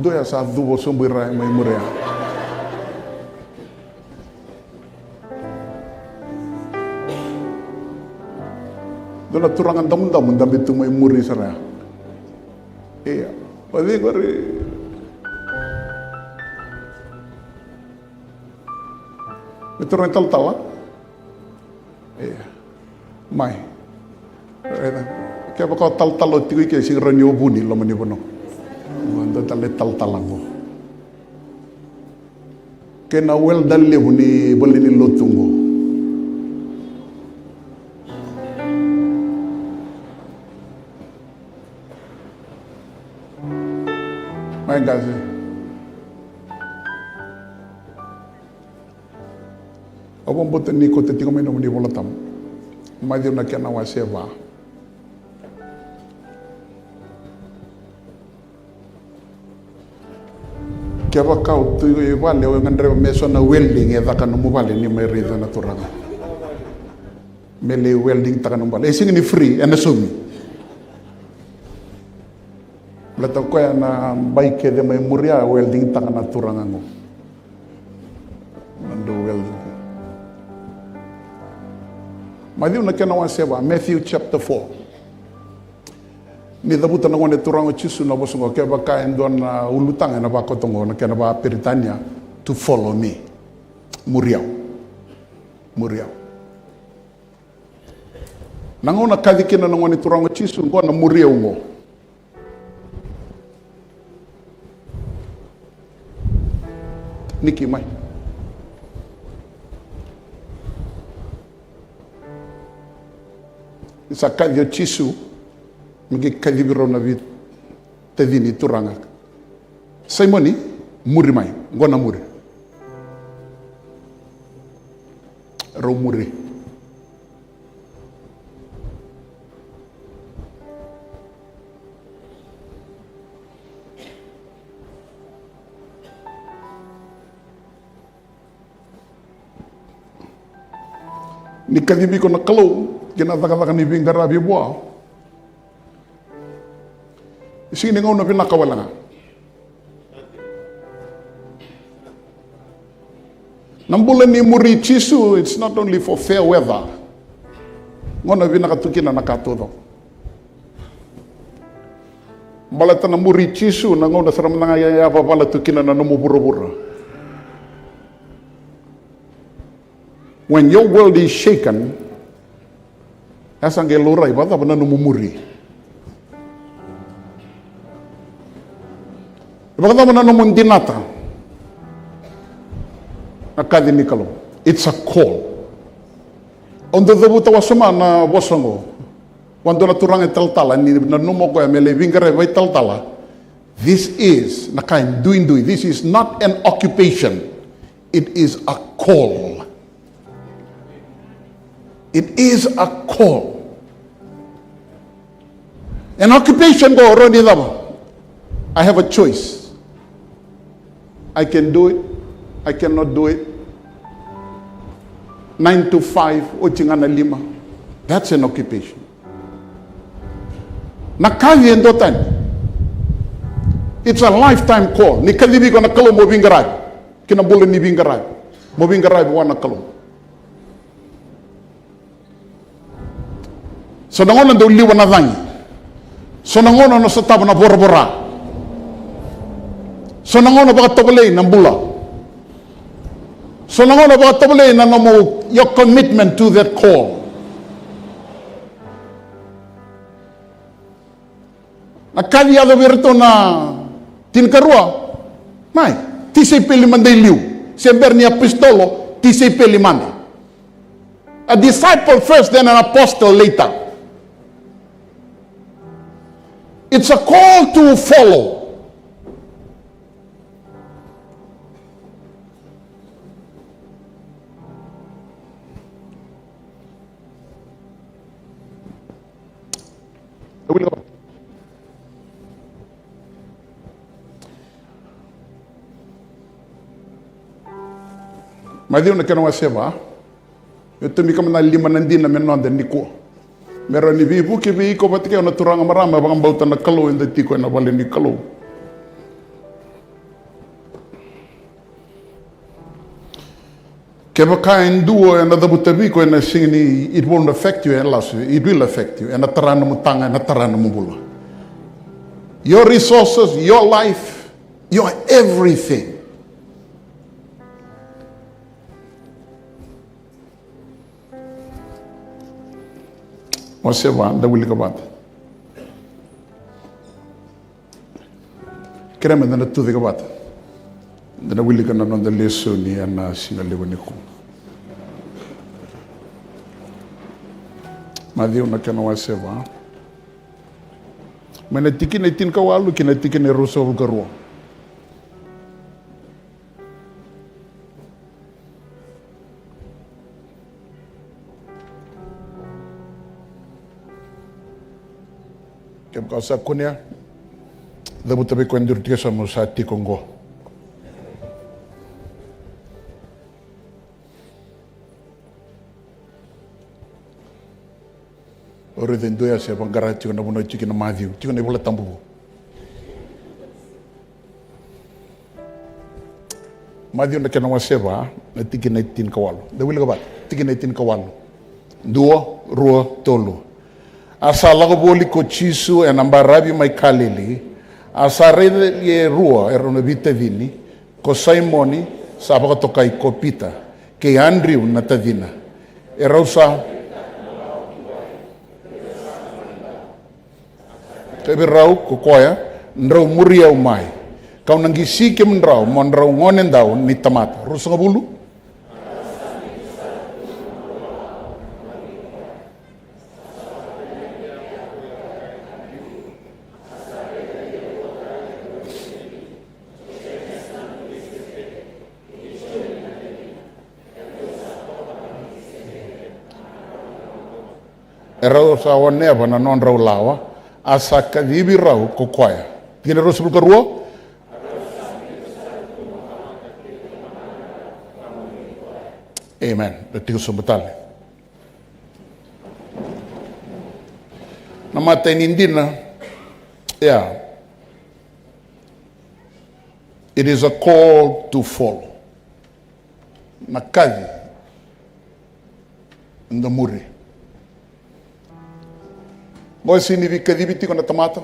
Dua ya sa cuva sobu i ra mai muri ya. Dua na turaga damudamu dabe tu mai muri sara ya. Ia, o cei qori? Me turaga talatala. Ia. Mai. Raica. Kevaka o talatala o tiko i ke, sega ni rawa ni o vuni loma ni vanua. Ua dua tale talatala qo. Kei na welder levu ni vale ni lotu qo. Mai qase. Au vakabauta ni kauta tiko mai nomuni Vola Tabu. Maciu na kena wase va. Kevaka o tu i vale, o gadreva me so na welding e caka nomu vale, ni mai raica na Turaga. Me lai welding taka nomu vale. E sega ni free, ena saumi. Baleta o koya na bai kece mai muria, welding taka na Turaga qo. Na dau welding. Maciu na kena wase va, Matthew chapter four. Ni cavuta na Gone Turaga o Jisu na vosa oqo, kevaka e dua na ulutaga ena vakauta oqo na kena vakaperitania, to follow me. Muri au. Muri au. Na gauna kaci kina na Gone Turaga o Jisu, oqo na muri au oqo. Niki mai. Ni sa kaci o Jisu, me qai kacivi rau na veitacini turaga. Saimoni, muri mai, qo na muri. Rau muri. Ni kacivi iko na Kalou ki na cakacaka ni veiqaravi vua, e sega ni gauna vinaka wale ga. Na bula ni muri Jisu, it's not only for fair weather. Gauna vinaka tu kina na ka taucoko. Baleta na muri Jisu, na gauna sara mada ga e yavavala tu kina na nomu vuravura. When your world is shaken, e sa qai laurai vakacava na nomu muri. Vakacava na nomu dinata na kaci ni Kalou. It's a call. Au dau cavuta wasoma na vosa oqo. Vua dua na turaga italatala, ni nanuma o koya me lai veiqaravi vakaitalatala. This is na ka e duidui. This is not an occupation. It is a call. It is a call. An occupation qo, rawa ni cava? I have a choice. I can do it. I cannot do it. Nine to five, oti ga na lima. That's an occupation. Na kaci e duatani. It's a lifetime call. Ni kacivi iko na Kalou mo veiqaravi ki na bula ni veiqaravi, mo veiqaravi vua na Kalou. So na gauna dau liwa na cagi. So na gauna na sotava na voravora. So na gauna vakatovolei na bula. So na gauna vakatovolei na nomu, your commitment to that call. Na kaci yaco vei iratou na tinikarua, mai, tisaipeli mada i liu. Se bera ni apositolo, tisaipeli mada. A disciple first, then an apostle later. It's a call to follow. Maciu na kena wase va. Meu tomika mada na lima na dina me noda nikua. Me rawa ni veivuke vei iko vata kei au na turaga, marama, vakabauta na Kalou, eda tiko ena vale ni Kalou. Kevaka e dua ena cavuta vei iko, ena sega ni, it won't affect you, e lasu, it will affect you. Ena tara nomu taga, ena tara nomu bula. Your resources, your life, your everything. Wase va, da wilika vata. Kerea meda na tucake vata. Da na wilika na noda lesoni ena siga levu nikua. Maciu na kena wase va. Mai na tikina e tinikawalu ki na tikina e ruasagavulu ka rua. Kevaka o sa kunea, cavuta vei koya e duri tiko e so mo sa tiko oqo. O raica e dua ya se vaqara tiko na vanua tiko kina Maciu, tiko na iVola Tabu vou. Maciu na kena wase va, na tikina e tinikawalu. Da wilika vata, tikina e tinikawalu. Dua, rua, tolu. A sa lako voli ko Jisu ena baravi mai Kalili, a sa raica li e rua erau na veitacini, ko Saimoni sa vakatokai ko Pita, kei Adriu na tacina. Erau sa kaya vei rau ko koya, drau muri au mai, kau na qisi kemudrau mo drau gonedau ni tamata. Ruasagavulu. Erau sa oneva na nodrau lawa, a sa kacivi rau ko koya. Tikina ruasagavulu ka rua. Amen. Da tiko sobu tale. Na matai ni dina, yeah. It is a call to follow. Na kaci da muri. Qo e sega ni veikacivi tiko na tamata,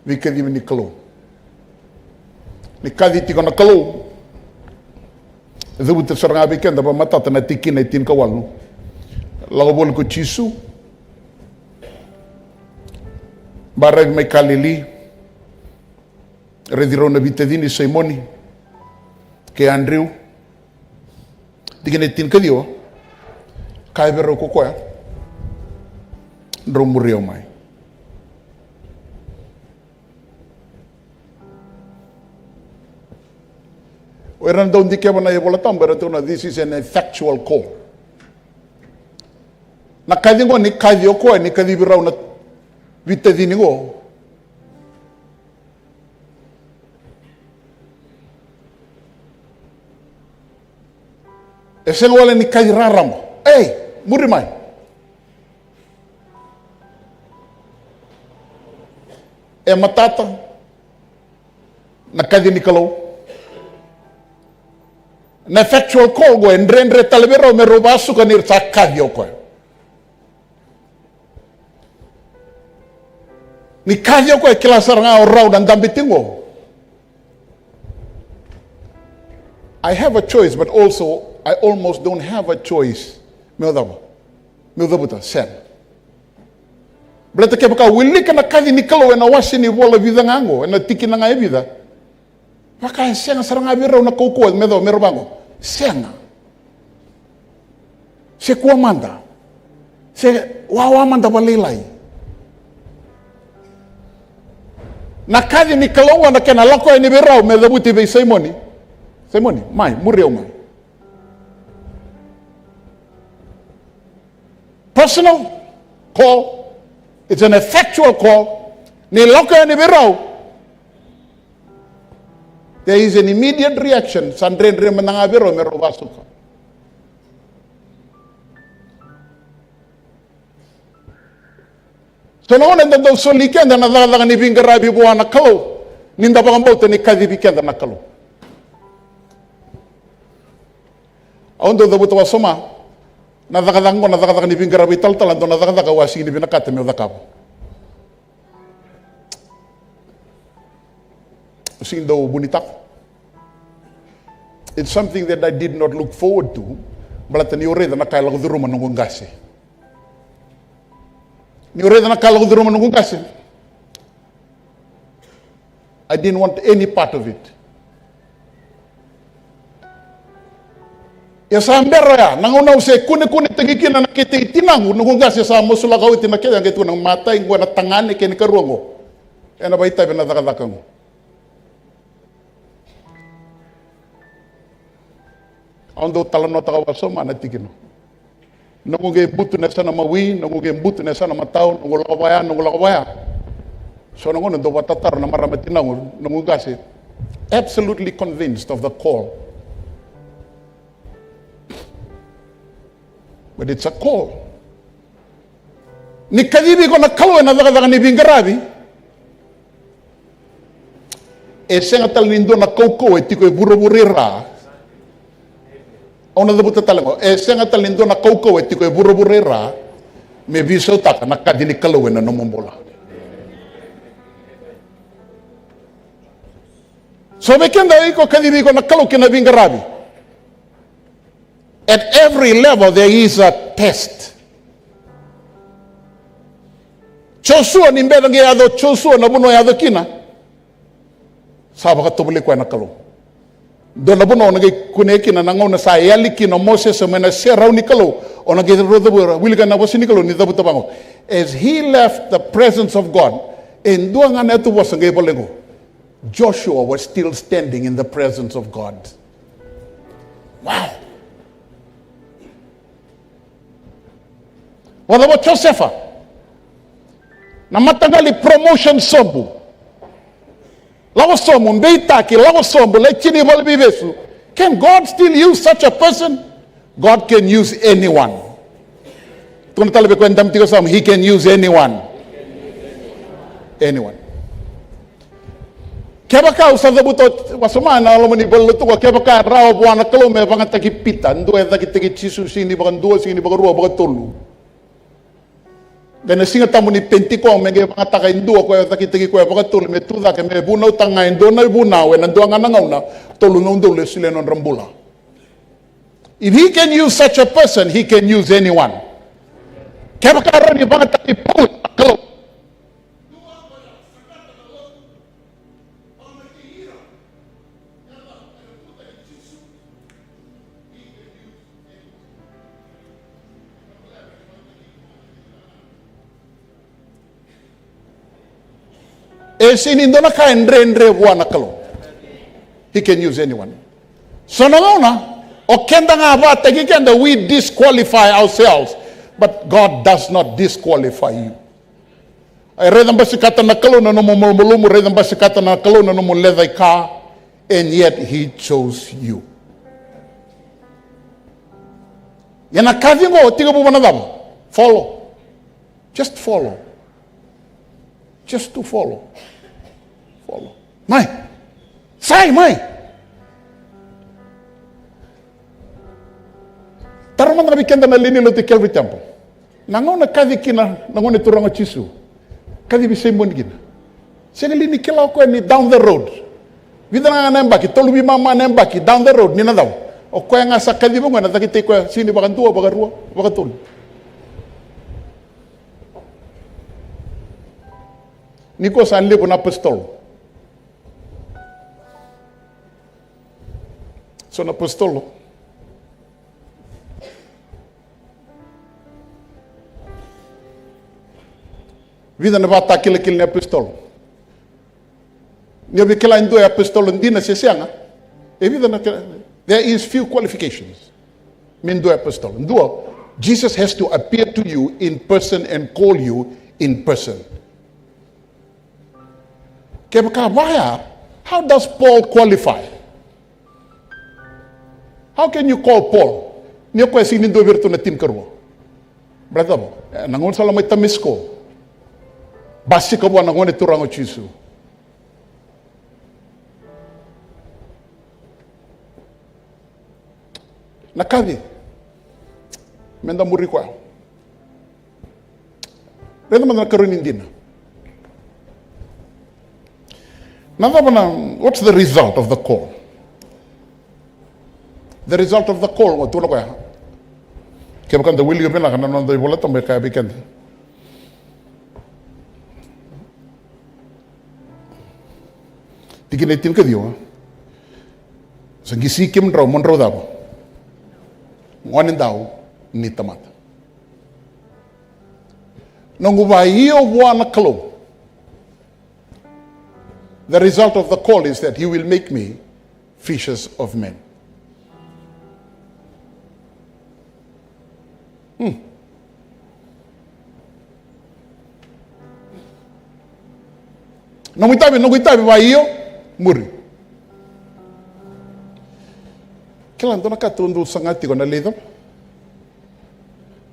veikacivi ni Kalou. Ni kaci tiko na Kalou, e cavuta sara ga vei keda vakamatata na tikina e tinikawalu. Lako voli ko Jisu, baravi mai Kalili, raici rau na veitacini, Saimoni kei Adriu. Tikina e tinikaciwa, kaya vei rau ko koya, drau muri au mai. O ira na dau dikeva na iVola Tabu era tukuna, this is an effectual call. Na kaci qo ni kaci o koya ni kacivi rau na veitacini qo. E sega wale ni kaci rarama. Ei, muri mai. E matata na kaci ni Kalou. Na effectual call qo e dredre tale vei rau me rau vakasuka ni ra sa kaci o koya. Ni kaci o koya e kila sara ga o rau na dabe tiko qo. I have a choice, but also I almost don't have a choice. Meu cava? Meu cavuta, sega. Baleta kevaka wilika na kaci ni Kalou ena wase ni vola vica ga qo, ena tikina ga e vica. Vaka e sega sara ga vei rau na kaukauwa me cava, me rau vaqo. Sega. Se kua mada. Se wawa mada vakalailai. Na kaci ni Kalou ga na kena lako yani vei rau me cavuti vei Saimoni. Saimoni, mai, muri au mai. Personal call. It's an effectual call. Ni lako yani vei rau. There is an immediate reaction. Sa dredre mada ga vei rau me rau vakasuka. So na gauna eda dau soli keda na cakacaka ni veiqaravi vua na Kalou, ni da vakabauta ni kacivi keda na Kalou. Au dau cavuta wasoma na cakacaka qo, na cakacaka ni veiqaravi talatala, dua na cakacaka au a sega ni vinakata meu cakava. Au sega ni dau vunitaka. It's something that I did not look forward to. Baleta niu raica na ka e lako curuma noqu qase. Niu raica na ka lako curuma noqu qase, I didn't want any part of it. E sa bera ya, na gauna au se kunekunetaki kina na kete i tinaqu, noqu qase sa masulaka oti na kete, a qai tukuna, matai qo na tagane kei na karua qo ena vakaitavi ena cakacaka qo. Au dau talanoataka wasoma na tikina. Noqu qai butu na yasana mawi, noqu qai butu na yasana matau, noqu lako vaya, noqu lako vaya. So na gauna dau vakatataro na marama tinaqu, noqu qase. Absolutely convinced of the call. But it's a call. Ni kacivi iko na Kalou ena cakacaka ni veiqaravi, e sega tale ni dua na kaukauwa e tiko e vuravura i ra. Au na cavuta tale qo, e sega tale ni dua na kaukauwa e tiko e vuravura i ra me veisautaka na kaci ni Kalou ena nomu bula. So vei keda, iko kacivi iko na Kalou ki na veiqaravi. At every level there is a test. Josua, ni bera qai yaco o Josua na vanua e yaco kina, sa vakatovolei koya na Kalou. Dua na vanua o na qai kunea kina na gauna sa yali kina o Mosese mai na serau ni Kalou, o na qai rau cavuta, wilika na vosa ni Kalou ni cavuta vaqo. As he left the presence of God, e dua ga na yatu vosa qai volai qo. Joshua was still standing in the presence of God. Wow. Vakacava o Josefa? Na mataqali promotion sobu. Lako sobu, beitaki, lako sobu, lai tini valeniveivesu. Can God still use such a person? God can use anyone. Tukuna tale vei koya e dabe tiko e yasamu, he can use anyone. Anyone. Kevaka au sa cavuta wasoma ena loma ni valenilotu qo, kevaka e rawa vua na Kalou me vagataki Pita, dua e cakitaki Jisu, siga ni vakadua, siga ni vakarua, vakatolu. Qai na Siga Tabu ni Penitiko me qai vagataka e dua ko e cakitaki koya vakatolu me tu cake me vunautaka ga e dua na ivunau ena dua ga na gauna, tolu na udolu e solia na nodra bula. If he can use such a person, he can use anyone. Kevaka e rawa ni vagataki Paula na Kalou. E sega ni dua na ka e dredre vua na Kalou. He can use anyone. So na gauna o keda ga vakataki keda, we disqualify ourselves, but God does not disqualify you. E raica basikata na Kalou na nomu malumalumu, raica basikata na Kalou na nomu lecaika, and yet he chose you. Ia na kaci qo, tekivu vua na cava? Follow. Just follow. Just to follow. Follow. Mai. Sai, mai. Taro mada ga vei keda na lewe ni lotu i Calvary Temple. Na gauna kaci kina na Gone Turaga o Jisu, kacivi Saimoni kina. Sega li ni kila o koya ni down the road, vica ga na yabaki, tolu veimama na yabaki down the road, ni na cava? O koya ga sa kaciva o koya na cakitaki koya, siga ni vakadua, vakarua, vakatolu. Nikua sa levu na apositolo. So na apositolo, vica na vakatakilakila ni apositolo. Ni o via kila e dua e apositolo dina se sega, e vica na kila. There is few qualifications me dua e apositolo. Dua, Jesus has to appear to you in person and call you in person. Kevaka vaya, how does Paul qualify? How can you call Paul? Ni o koya sega ni dua vei iratou na tinikarua. Brother, e, na gauna sa lako mai Tamasiko, basika vua na Gone Turaga o Jisu. Na kaci, meda muri koya. Raica mada na karua ni dina. Na cava na, what's the result of the call? The result of the call, o tukuna koya. Kevaka da wilika vinaka na noda iVola Tabu e kaya vei keda. Tikina e tinikaciwa. Sa qisi kemudrau mo drau cava? Gonedau ni tamata. Noqu vakaio vua na Kalou. The result of the call is that he will make me fishers of men. Hmm. Noqu itavi, noqu itavi vakaio, muri. Kila dua na ka tou dau saga tiko na lewe ni cava?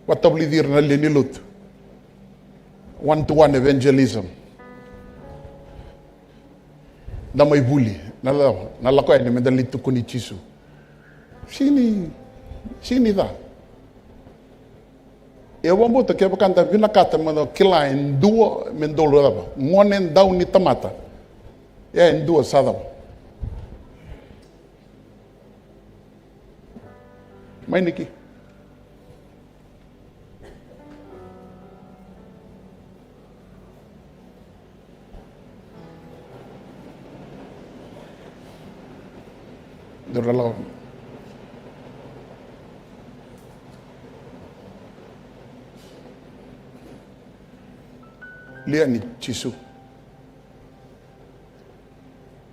Vakatavulici ira na lewe ni lotu. One to one evangelism. Da mai vuli, na la-, na lako yani me da lai tukuni Jisu. Sini, sini ca. E vakabauta kevaka da vinakata me da kila e dua me dolu cava? Gonedau ni tamata. E, e dua sa cava? Mai niki. Dou lako. Lia ni Jisu.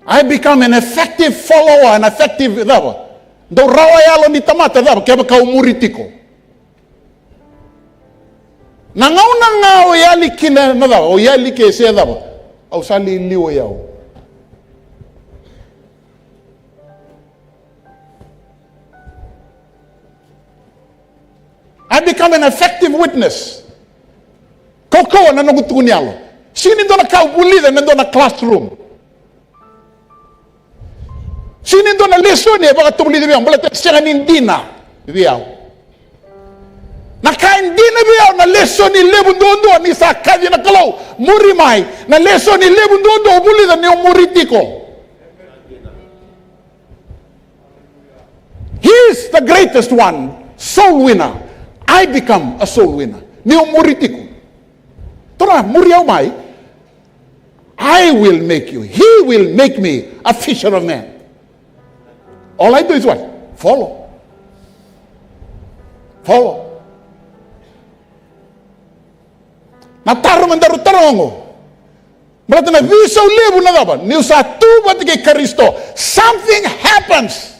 I become an effective follower, an effective cava? Dau rawa yalo ni tamata cava? Kevaka au muri tiko. Na gauna ga o yali kina na cava? O yali ke se cava? Au sa liliwa yau. I become an effective witness. Kaukauwa na noqu tukuni yalo. Sini dua na ka au vulica ena dua na classroom. Sini dua na lesoni e vakatavulici vei au, baleta e sega ni dina vei au. Na ka e dina vei au na lesoni levu duadua ni sa kaci na Kalou, muri mai. Na lesoni levu duadua au vulica niu muri tiko. He is the greatest one, soul winner. I become a soul winner. Niu muri tiko. Tou na muri au mai. I will make you. He will make me a fisher of men. All I do is what? Follow. Follow. Na taro me daru taroga qo. Baleta na veisau levu na cava? Niu sa tu vata kei Karisito. Something happens.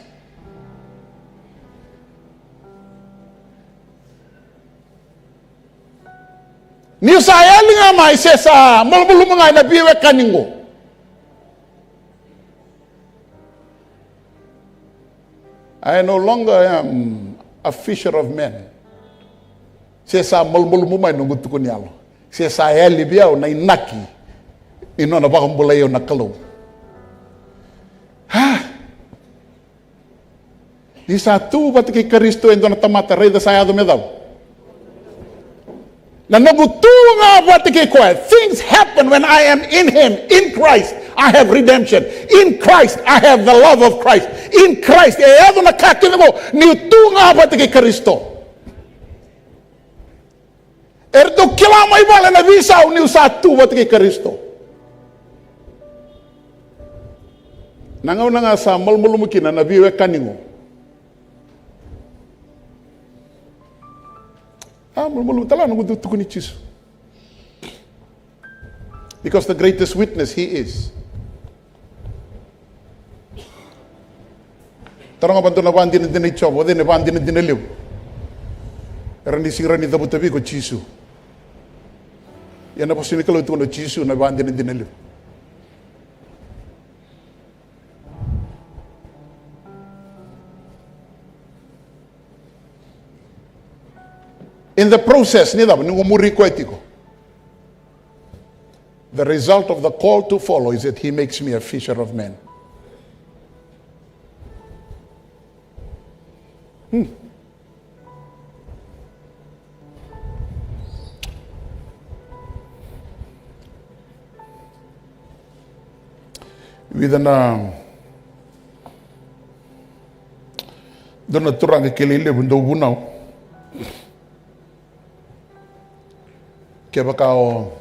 Niu sa yali ga mai se sa malumalumu ga ena veiwekani qo. I no longer am a fisher of men. Se sa malumalumu mai noqu tukuni yalo. Se sa yali vei au na inaki ni nona vakabulai au na Kalou. Ah. Ni sa tu vata kei Karisito e dua na tamata, raica sa yaco me cava? Na noqu tu ga vata kei koya. Things happen when I am in him, in Christ. I have redemption. In Christ, I have the love of Christ. In Christ, e yaco na ka kece qo niu tu ga vata kei Karisito. Eratou kila mai vale na veisau niu sa tu vata kei Karisito. Na gauna ga sa malumalumu kina na veiwekani qo. A malumalumu tale ga noqu tukuni Jisu. Because the greatest witness he is. Taroga vata na vakadinadina i Jiova, o cei na vakadinadina levu? Era ni sega ni cavuta vei iko o Jisu. Ia na vosa ni Kalou e tukuna o Jisu na vakadinadina levu. In the process, ni cava, ni o muri koya tiko. The result of the call to follow is that he makes me a fisher of men. Hmm. Vica na, dua na turaga kilai levu dau vunau. Kevaka o,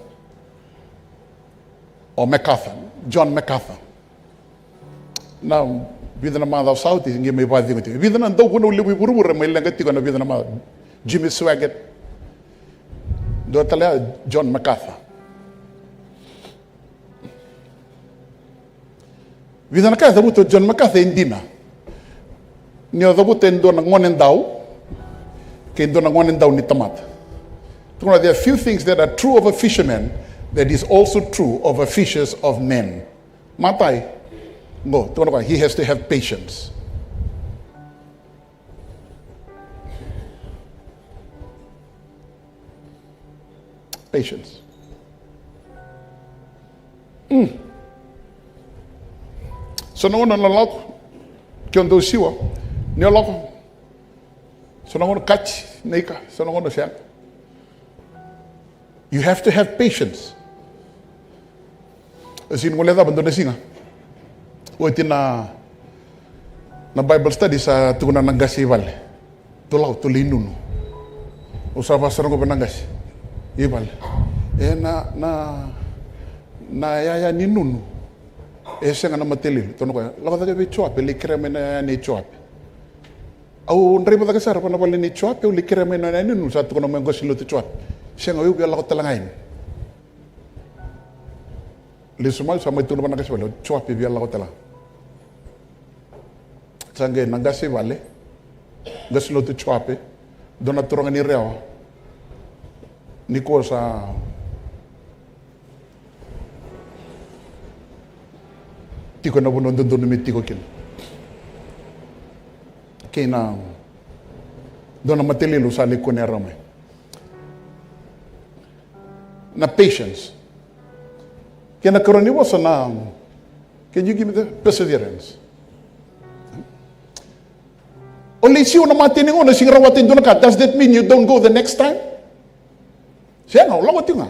o MacArthur, John MacArthur. Na vica na macawa sa oti qai mai vakacegu tiko. Vica na dauvunau levu i vuravura mai leqa tiko ena vica na macawa. Jimmy Swaggart. Dua tale ya John MacArthur. Vica na ka e cavuta o John MacArthur e dina. Ni o cavuta e dua na gonedau kei dua na gonedau ni tamata. Tukuna, there are few things that are true of a fisherman that is also true of a fishers of men. Matai, qo, tukuna o koya, he has to have patience. Patience. Mm. So na gauna na lako, ke o dau siwa, ni o lako. So na gauna kati, na ika, so na gauna sega. You have to have patience. Au sega ni guilecava dua na siga. Oti na, na Bible study sa tukuna na qase i vale. Tou lako, tou lai nunu. Au sa vakasara qo vei na qase i vale. E na, na, na yaya ni nunu. E sega na matelilu. Tukuna o koya, lako cake vei Joape, lai kerea mai na yaya nei Joape. Au draiva cake sara va na vale nei Joape, au lai kerea mai na yaya ni nunu, sa tukuna mai qase lotu Joape. Sega, au via lako tale ga yani. Lesu mai, sa mai tukuna va na qase vale, o Joape via lako tale ga. Sa qai na qase vale, qase lotu Joape, dua na turaga ni Rewa. Nikua sa tiko ena vanua dodonu me tiko kina. Kei na dua na matelilu sa lai kunea rawa mai. Na patience. Kei na karua ni vosa na, can you give me the perseverance? O lai siwa na mate ni gauna, sega ni rawata e dua na ka, does that mean you don't go the next time? Sega, o lako tiko ga.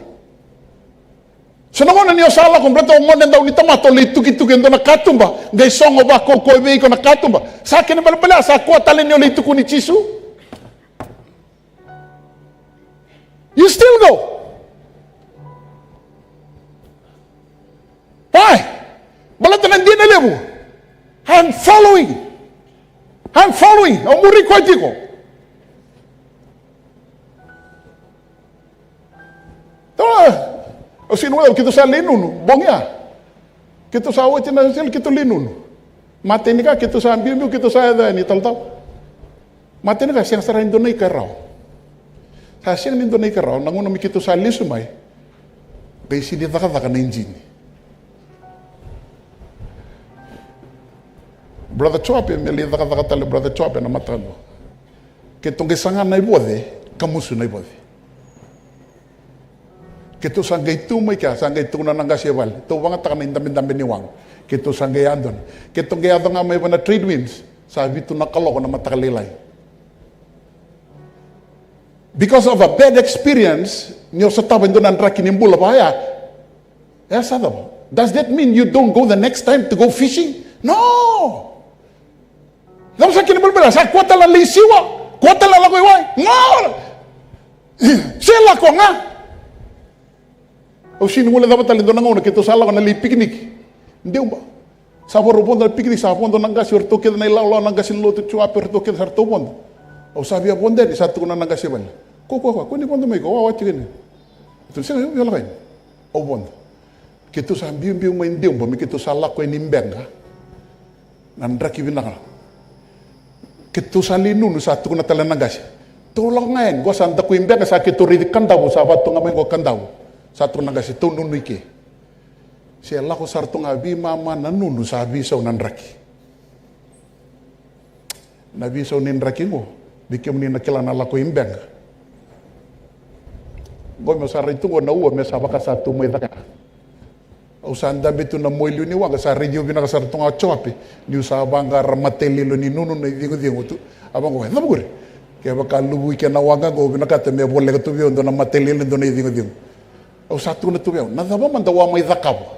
So na gauna ni o sa lako, baleta o gonedau ni tamata, o lai tukituki e dua na katuba, qai sogo vakaukauwa vei iko na katuba. Sa kena ibalebale ya, sa kua tale ni o lai tukuni Jisu. You still go. Why? Baleta na dina levu. I'm following. I'm following. Au muri koya tiko. Tou, au sega ni guilecava, keitou sa lai nunu, bogi ya. Keitou sa oti na sele, keitou lai nunu. Matai ni ka, keitou sa biubiu, keitou sa yaco yani talatala. Matai ni ka, sega sara ni dua na ika e rawa. Sa sega ni dua na ika e rawa, na gauna me keitou sa lesu mai. Qai sega ni cakacaka na ijini. Brother Joape, me lai cakacaka tale Brother Joape na mataka. Keitou qai saga na ivoce, kamusu na ivoce. Keitou sa qai tu mai kea, sa qai tukuna na qase e vale. Tou vagataka na idabedabe ni waqa. Keitou sa qai yadua. Keitou qai yaco ga mai va na trade winds. Sa vitu na kaloko na mataka lailai. Because of a bad experience, ni o sotava e dua na draki ni bula vaya. E sa cava? Does that mean you don't go the next time to go fishing? No! Cava sa kena ibalebale? Sa kua tale na lai siwa, kua tale na lako i wai. No! Se lako ga. Au sega ni guilecava tale e dua na gauna keitou sa lako na lai pikiniki. Deuba. Sa vakarau vodo na pikiniki, sa vodo na qase, o ratou kece na ilawalawa, na qase ni lotu Joape, o ratou kece sa ratou vodo. Au sa via vodo yani, sa tukuna na qase vale. Ko, ko, ko, ko ni vodo mai, ko wawa tiko yani. Tou sega, io, via lako yani. Au vodo. Keitou sa biubiu mai Deuba me keitou sa lako yani Beqa. Na draki vinaka. Keitou sa lai nunu, sa tukuna tale na qase. Tou lako ga yani, qo sa daku i Beqa, sa keitou raici Kadavu, sa vatu ga mai qo Kadavu. Sa tukuna na qase, tou nunu i ke. Se lako sara tu ga veimama na nunu, sa veisau na draki. Na veisau ni draki qo, vei kemuni na kila na lako i Beqa. Qo meu sa rai tu qo na ua, me sa vaka sa tu mai cake. Au sa dabe tu na mua i liu ni waqa, sa raici au vinaka sara tu ga o Joape, niu sa vaqara mataililo ni nunu na icigucigu tu. A vaqo, e cava qori? Kevaka luvu i ke na waqa qo, au vinakata me voleka tu vei au dua na mataililo, dua na icigucigu. Au sa tukuna tu vei au, na cava mada au a mai cakava?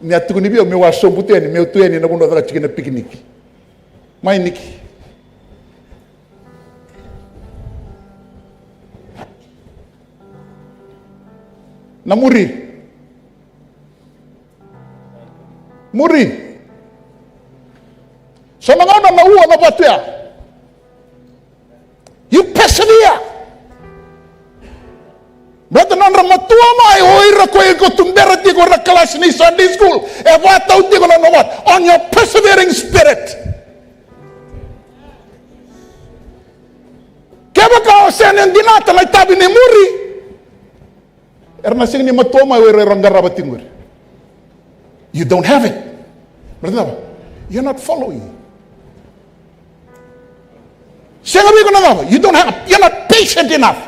Ni a tukuni vei au meu a sobu tu yani, meu tu yani na vanua caka tiko na pikiniki. Mai Niki. Na muri. Muri. So na gauna na ua na vatu ya. You persevere. Baleta nodra matua mai o ira ko iko tubera tiko na kalasi ni Sunday school. E vakatau tiko na nomu, on your persevering spirit. Kevaka o sega ni dinata na itavi ni muri, era na sega ni matua mai o ira era qarava tiko qori. You don't have it. Baleta na cava? You're not following. Sega vei iko na cava? You don't have, you're not patient enough.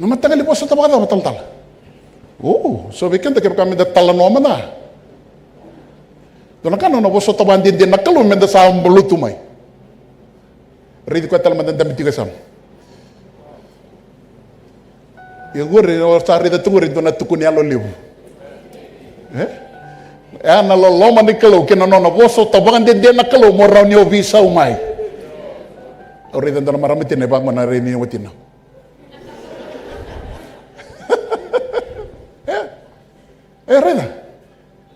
Na mataqali vosota vakacava talatala? O, so vei keda kevaka meda talanoa mada. Dua na ka na nona vosota vakadede na Kalou meda sa lotu mai. Raici koya tale mada dabe tiko e yasamu. Ia qori o sa raica tu qori dua na tukuni yalo levu. E? E a na loloma ni Kalou kei na nona vosota vakadede na Kalou mo rawa ni o veisau mai. Au raica dua na marama tina e vaqo na rai ni watina. E? E raica.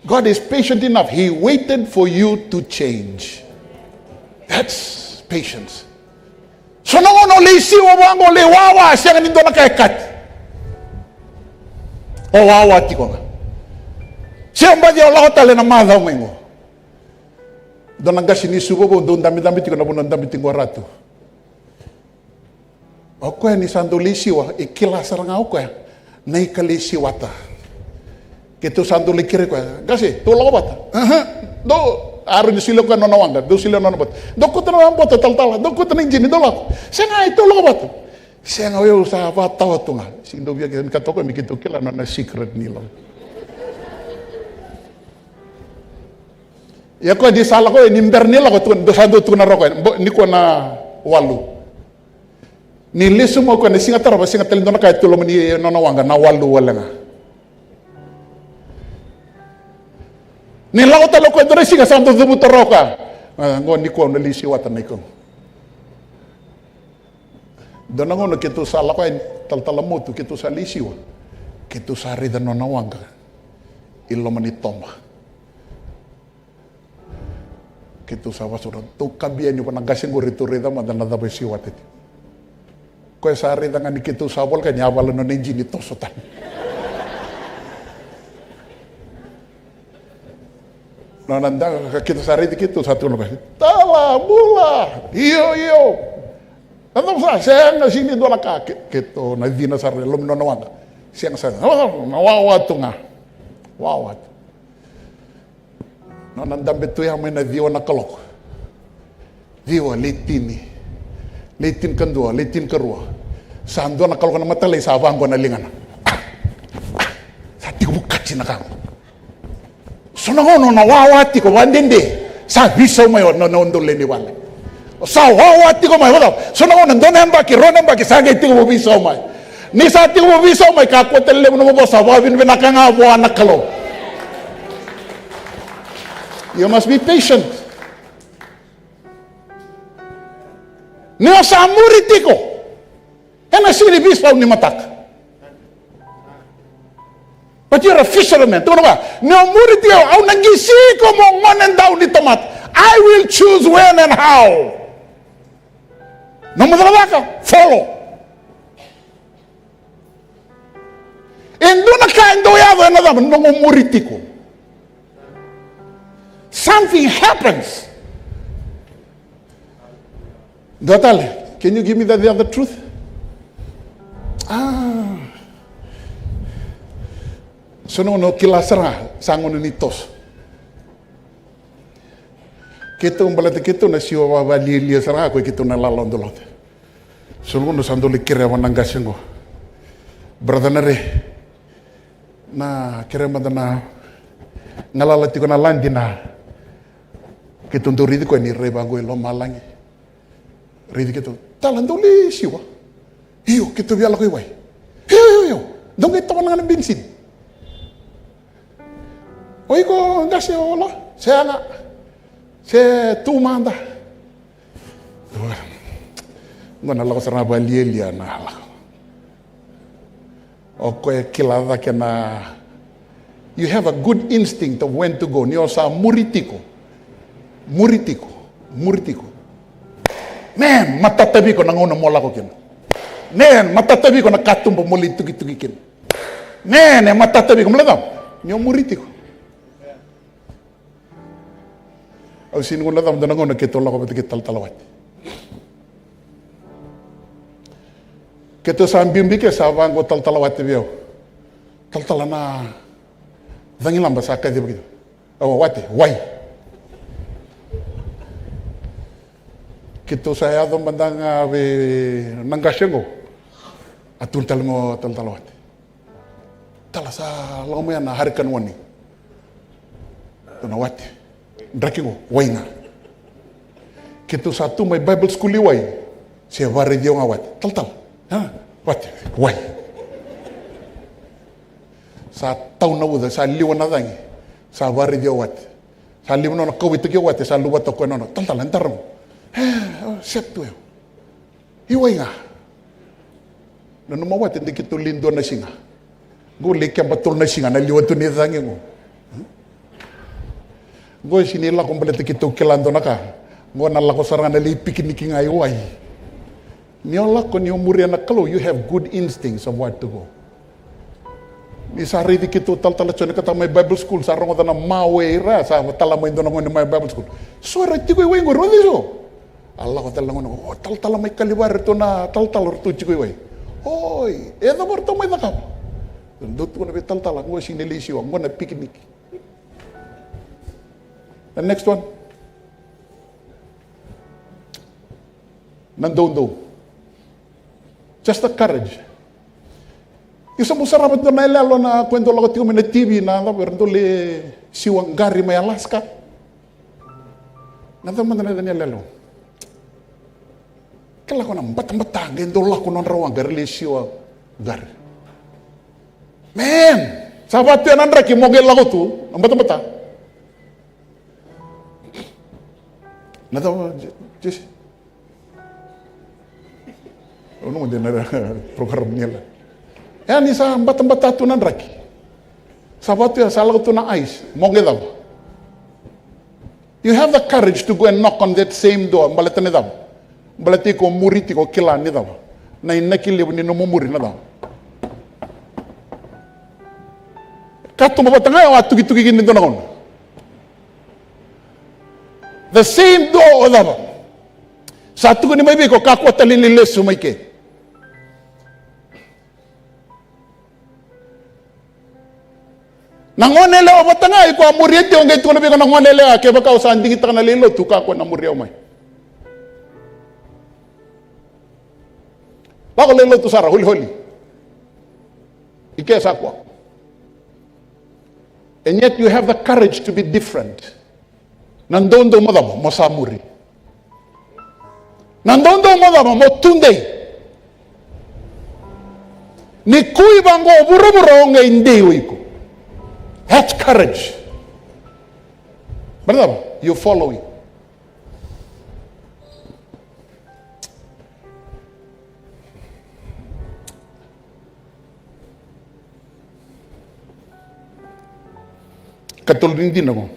God is patient enough. He waited for you to change. That's patience. So na gauna o lei siwa vaqo, o lei wawa, sega ni dua na ka e kati. O wawa tiko ga. Se o baci o lako tale na macawa mai qo. Dua na qase ni Suva vou dau dabedabe tiko na vanua dabe tiko o Ratu. O koya ni sa dau lei siwa, e kila sara ga o koya na ika lei siwata. Keitou sa dau lei kerei koya, qase, tou lako vata? Aha. Dou, a rau ni solia koya na nona waqa, dau solia na nona bota. Dou kauta na bota talatala, dou kauta na ijini, dou lako. Sega, e tou lako vata. Sega, o yau sa vakatawa tu ga. Sega ni dau via keitou, ni katoka me keitou kila na nona secret ni lako. Ia koya ni sa lako, ni bera ni lako, tukuna, dou sa dau tukuna rawa koya, bo-, nikua na walu. Ni lesu mai o koya na siga tarava, sega tale ni dua na ka e tu loma ni nona waqa, na walu wale ga. Ni lako tale o koya dua na siga sa dau cavuta rawa o koya. A, qo nikua au na lei siwata na ika qo. Dua na gauna keitou sa lako yani, talatala Motu, keitou sa lei siwa. Keitou sa raica na nona waqa i loma ni toba. Keitou sa vakasaura, tou kabi yani vua na qase qori, tou raica mada na cava e siwata tiko. Koya sa raica ga ni keitou sa voleka yani, a vala na nona ijini, toso tani. Nona dabe, keitou sa raici keitou sa tukuna vaqo, tala, bula, io, io. Na cava sa, sega, sega ni dua na ka, ke-, keitou na cina sara e loma ni nona waqa. Sega sara, na wawa tu ga. Wawa tu. Nona dabe tu ya mai na ciwa na kaloko. Ciwa, le tini. Le tinikadua, le tinikarua. Sa dua na kaloko na mataka lailai sa vaqo na ligana. Sa tiko vukati na ka. So na gauna o na wawa tiko vakadede. Sa veisau mai o na, na udolu ni vale. Sa wawa tiko mai, vacava? So na gauna dua na yabaki, rua na yabaki, sa qai tekivu veisau mai. Ni sa tekivu veisau mai, kakua tale levu na vosa, vakavinavinaka ga vua na Kalou. You must be patient. Ni o sa muri tiko, ena sega ni veisau ni mataka. But you're a fisherman. Tukuna vua, ni o muri tiko, au na qisi iko mo gone dau ni tamata. I will choose when and how. Nomu cakacaka, follow. E dua na ka e dau yaco ena cava, nomu muri tiko. Something happens. Dua tale, can you give me that, the other truth? Ah. So na gauna o kila sara ga, sa gauna ni toso. Keitou, baleta keitou na siwa vakavalialia sara ga, ko keitou na lala odo lota. So na gauna sa dau lai kerea vua na qase qo, brother Nare, na kerea mada na galala tiko na ladi na. Keitou dau raici koya ni rai vaqo i lomalagi. Raici keitou, tala, dou lai siwa? Io, keitou via lako i wai. Io, io, io. Dou qai toka na gana benisini. O iko qase o la? Sega. Se tu mada. Qo na lako sara ga vakalialia na lako. O koya e kila cake na You have a good instinct of when to go. Ni o sa muri tiko, muri tiko, muri tiko. Man, matata vei iko na gauna mo lako kina. Man, matata vei iko na katuba mo lai tukituki kina. Man, e matata vei iko, mo lai cava? Ni o muri tiko. Au sega ni guilecava na dua na gauna keitou lako vata kei talatala Wati. Keitou sa biubiu ke sa vaqo talatala Wati vei au. Talatala, na cagilaba sa kaciva keitou. Au, Wati, wai. Keitou sa yaco mada ga vei na qase qo. A tukuna tale mai o talatala Wati. Tala, sa lako mai ya na hurricane warning. Dua na wati. Draki qo, wai ga. Keitou sa tu mai Bible school i wai. Se varaici au ga wati. Talatala. A, wati, wai. Sa tau na uca, sa liwa na cagi. Sa varaici au wati. Sa liwa nona kauwaitaki au wati, sa luvata o koya nona. Talatala, e dara qo. E, o, set tu e. I wai ga. Nanuma wati de keitou lai dua na siga. Qo lai keba tolu na siga na liwa tu ni cagi qo. Qo e sega ni lako baleta keitou kila dua na ka. Qo na lako sara ga na lai pikiniki ga i wai. Ni o lako ni o muria na Kalou, you have good instincts of what to go. Ni sa raici keitou talatala Joni ka ta mai Bible school, sa rogoca na mawe ira, sa tala mai dua na gone mai Bible school. So era tiko i wai qori, o cei so? A lako tale na gone, o talatala mai Kalivari, ratou na talatala, ratou tiko i wai. Oi, e cava ratou mai cakava? Dou tukuna vei talatala, qo sega ni lai siwa, qo na pikiniki. The next one. Na doudou. Just the courage. Io, sa bau sarava tu na iyaloyalo na koya dau lako tiko mai na T V na cava era dau lai siwa qari mai Alaska. Na cava mada na yaca ni iyaloyalo? Kila ko na batabata qai dau lako nodra waqa era lai siwa qari. Man, sa vatu ya na draki mo qai lako tu na batabata. Na cava, Jesi? Au nanuma de na program ni yala. E a ni sa batabata tu na draki. Sa vatu ya sa lako tu na ice. Mo qai cava? You have the courage to go and knock on that same door. Baleta ni cava? Baleta iko muri tiko kila ni cava? Na inaki levu ni nomu muri na cava? Katuba vata ga ya o a tukituki kina ni dua na gauna. The same door o cava? Sa tukuni mai vei iko kakua tale ni lesu mai ke. Na gone yalewa vata ga iko a muria tiko qai tukuna vei iko na gone yalewa kevaka o sa digitaka na lai lotu kakua na muria au mai. Lako lai lotu sara, holy holy. I ke sa kua. And yet you have the courage to be different. Na doudou mo cava? Mo sa muri. Na doudou mo cava? Mo tudei. Ni kui vaqo vuravura o qai dei o iko. That's courage. But cava? You following. Katolu ni dina ko.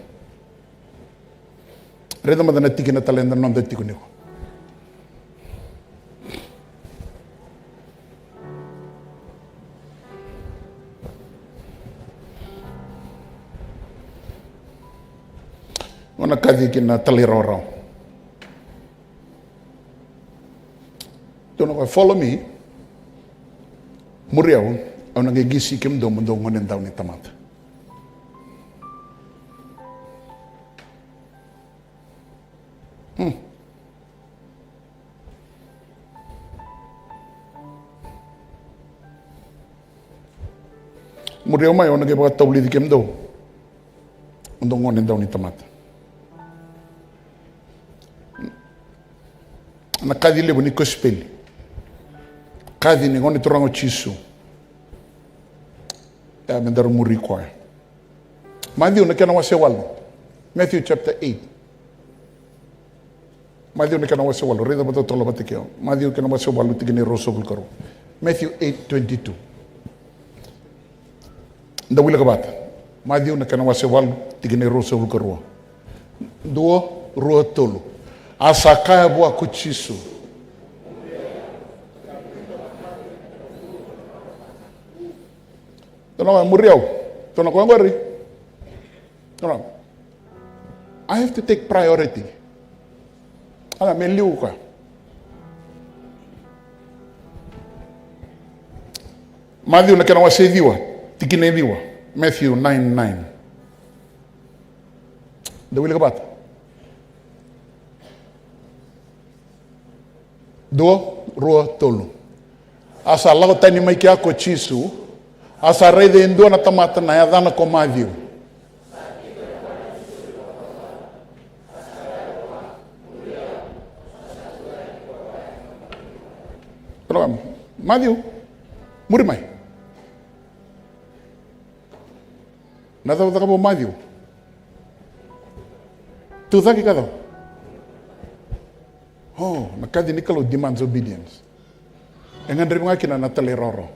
Raica mada na tikina tale eda noda tiko niko. Gona kaci kina talairawarawa. Tukuna o koya, follow me. Muri au, au na qai qisi kemudou mo dou gone dau ni tamata. Hmm. Muri au mai, au na qai vakatavulici kemudou mo dou gone dau ni tamata. Na kaci levu ni kosipeli. Kaci ni Gone Turaga o Jisu. Ia me daru muri koya. Maciu na kena wase walu. Matthew chapter eight. Maciu na kena wase walu. Raica vata totolo vata keo. Maciu kena wase walu tikina e ruasagavulu ka rua. Matthew eight twenty-two. Da wilika vata. Maciu na kena wase walu, tikina e ruasagavulu ka rua. Dua, rua, tolu. A sa kaya vua ko Jisu. Tona koya muri au. Tona koya qori. Tona. I have to take priority. Ala me liu koya. Maciu na kena wase ciwa, tikina e ciwa. Matthew nine nine. Da wilika vata. Dua, rua, tolu. A sa lako tani mai kea ko Jisu, a sa raica e dua na tamata na yacana ko Maciu. Maciu, muri mai. Na cava cakava o Maciu? Tu cake ka cava? O, na kaci ni Kalou demands obedience. E gadrevi ga kina na talairawarawa.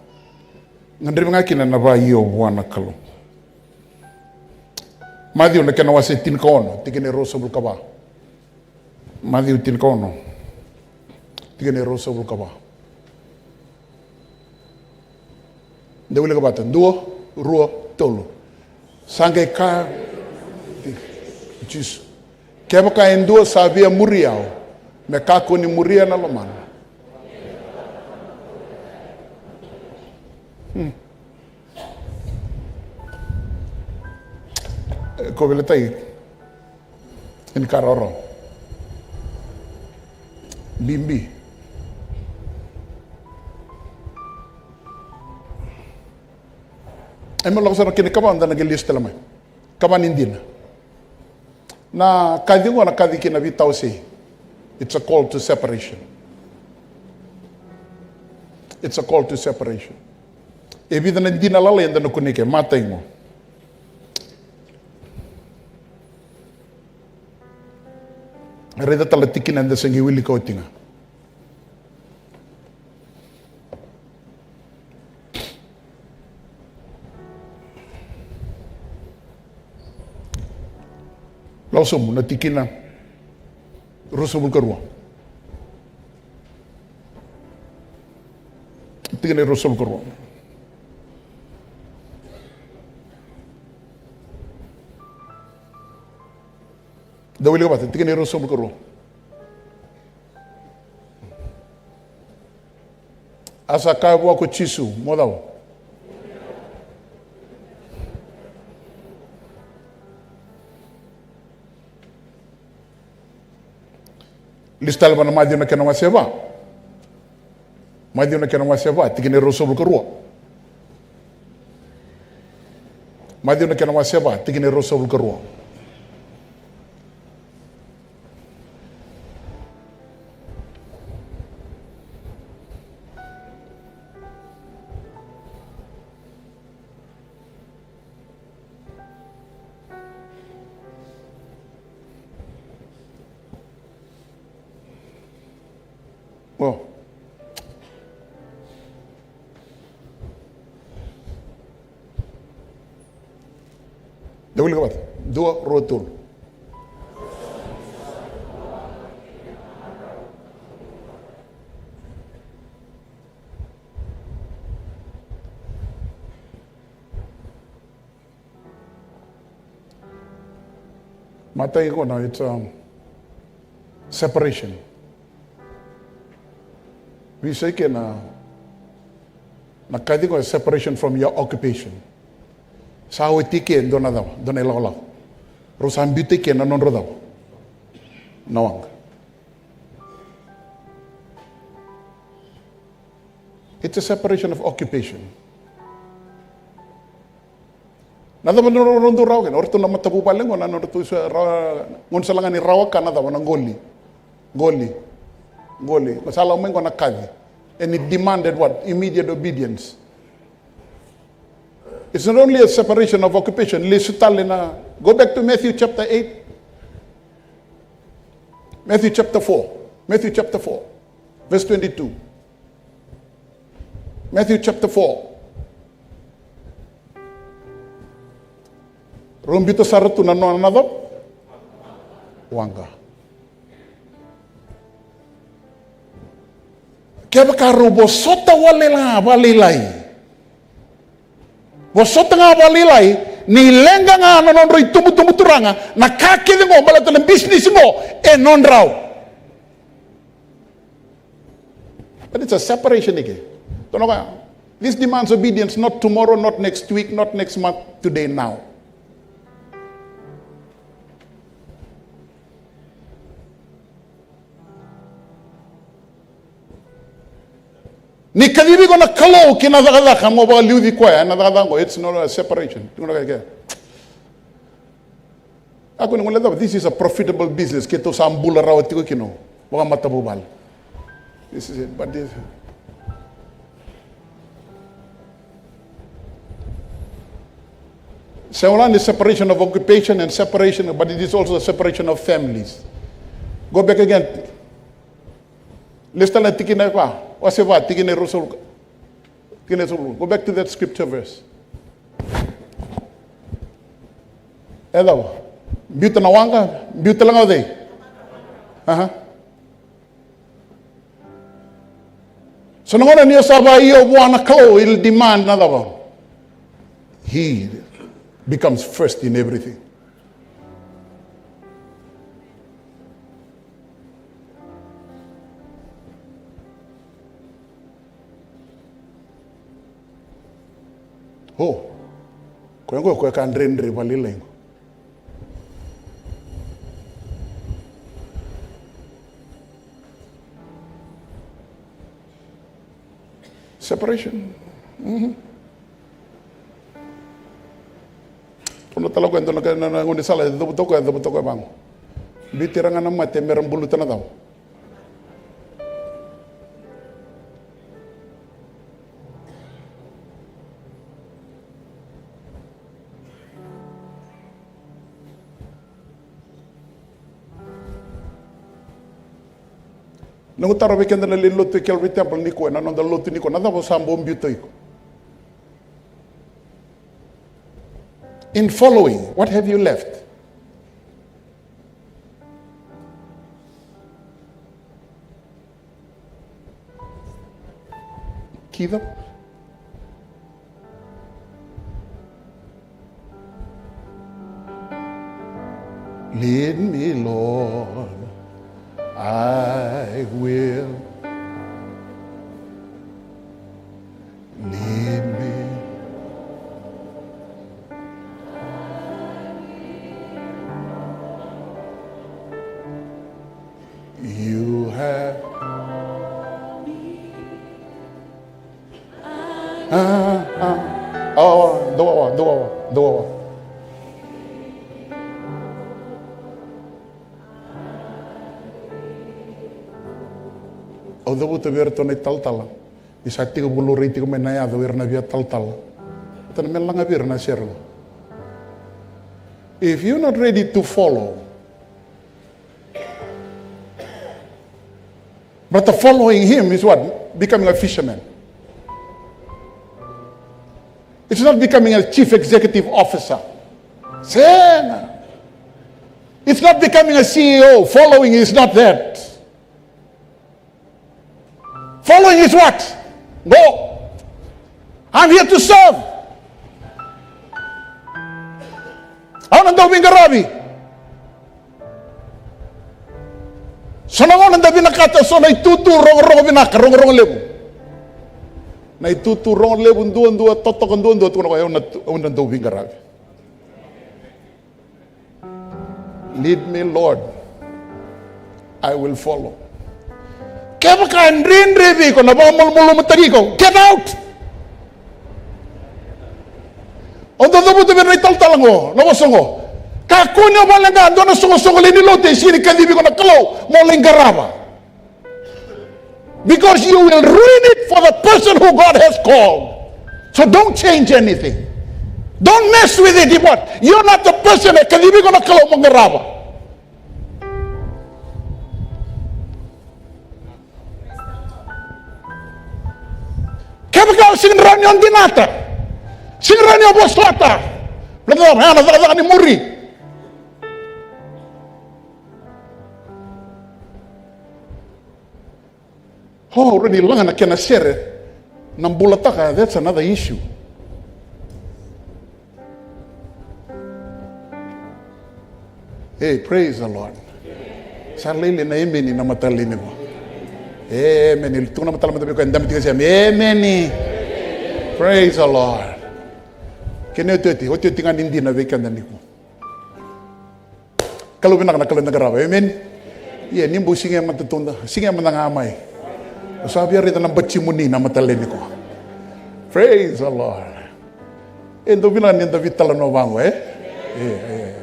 Gadrevi ga kina na vakaio vua na Kalou. Maciu na kena wase tinikaono, tikina e ruasagavulu ka va. Maciu tinikaono, tikina e ruasagavulu ka va. Da wilika vata, dua, rua, tolu. Sa qai kaya Jisu, kevaka e dua sa via muri au, me kakua ni muria na lomana. Hmm. E, ko veletai. Ni ka rawarawa. Bibi. E me lako sara kina kava da na qai lesu tale mai. Kava ni dina. Na kaci qo na kaci kina veitawasei. It's a call to separation. It's a call to separation. E vica na dina lalai eda na kunea ke, matai qo. Raica tale tikina eda se qai wilika oti ga. Lako sobu na tikina ruasagavulu ka rua. Tikina ruasagavulu ka rua. Da wilika vata, tikina ruasagavulu ka rua. A sa kaya vua ko Jisu, mo cava? Lesu tale vua na Maciu na kena wase va. Maciu na kena wase va, tikina ruasagavulu ka rua. Maciu na kena wase va, tikina ruasagavulu ka rua. O. Da wilika vata. Dua, rua, tolu. Matai qo na, it's a separation. Veisau ke na, na kaci qo, separation from your occupation. Sa oti ke dua na cava, dua na ilakolako. Rau sa biuta ke na nodrau cava? Na waqa. It's a separation of occupation. Na cava na nodratou rawa kina? O ratou na matavuvale qo, na nodratou sa rawa, qo sa laga ni rawa ka na cava, na qoli. Qoli. Qoli. Qo sa lako mai qo na kaci. And it demanded what? Immediate obedience. It's not only a separation of occupation. Lesu tale na, go back to Matthew chapter eight. Matthew chapter four. Matthew chapter four, verse twenty-two. Matthew chapter four. Rau biuta sara tu na nona na cava? Waqa. Kevaka rau vosota wale ga vakalailai. Vosota ga vakalailai, ni leqa ga na nodrau itubutubu turaga, na ka kece qo, baleta na bisinisi qo, e nodrau. But it's a separation ike. Tonoka, this demands obedience, not tomorrow, not next week, not next month, today, now. Ni kacivi iko na Kalou ki na cakacaka mo vakaliuci koya ena cakacaka qo, it's not a separation. Tiko na ka ike. A kua ni gole cava, this is a profitable business, keitou sa bula rawa tiko kina vakamatavuvale. This is it, but this, se wala ni separation of occupation and separation, but it is also a separation of families. Go back again. Lesu tale na tikina e va, wase va, tikina e ruasagavulu. Tikina e ruasagavulu. Go back to that scripture verse. E cava? Biuta na waqa, biuta tale ga o cei? Aha. So na gauna ni o sa vakaio vua na Kalou, he'll demand na cava? He becomes first in everything. O koya qo, koya ka dredre vakalailai qo. Separation. Mhm. Tou na tala koya, dua na ka, na, na gaunisala e cavuta o koya, e cavuta o koya vaqo. Biuti ira ga na mate me ra buluta na cava? Noqu taro vei keda na lewe ni lotu e Calvary Temple nikua, ena noda lotu nikua, na cava o sa bau biuta o iko? In following, what have you left? Kida. Lead me, Lord, I will. Lead me. You have. Ah, ah. Oh, dua, dua, dua. Au cavuta vei iratou na italatala. Ni sa tiko vakalurai tiko mai na yaca o ira na via talatala. Tou na me laga vei ira na sere. If you're not ready to follow, but the following him is what? Becoming a fisherman. It's not becoming a chief executive officer. Sega. It's not becoming a C E O. Following is not that. Following is what? Go. I'm here to serve. Au na dau veiqaravi. So na gauna da vinakata so na itutu rogorogo vinaka, rogorogo levu. Na itutu rogo levu duadua, totoka duadua, tukuna o koya, au na, au na dau veiqaravi. Lead me, Lord. I will follow. Kevaka e dredre vei iko na vakamalumalumutaki iko, get out. Au dau cavuta vei ira na italatala qo, na vosa qo. Kakua ni o vakaleqa dua na soqosoqo lewe ni lotu e sega ni kacivi iko na Kalou mo lai qarava. Because you will ruin it for the person who God has called. So don't change anything. Don't mess with it. If what? You're not the person e kacivi iko na Kalou mo qarava. Kevaka o sega ni rawa ni o dinata, sega ni rawa ni o vosota, Baleta na cakacaka ni muri. O, rawa ni laga na kena sere, na bulataka, that's another issue. Hey, praise the Lord. Sa lailai na emeni na mataka lailai nikua. Emeni. Tukuna mataka mada vei koya e dabe tiko e yasana, emeni. Praise the Lord. Kena iotioti, iotioti ga ni dina vei keda nikua. Kalou vinaka na Kalou eda qarava, emeni. Ia ni bau siga mada tu da, siga mada ga mai. Au sa via raica na bajimuni na mataka lailai nikua. Praise the Lord. E dau vinaka ni da veitalanoa vaqo, e? E, e, e.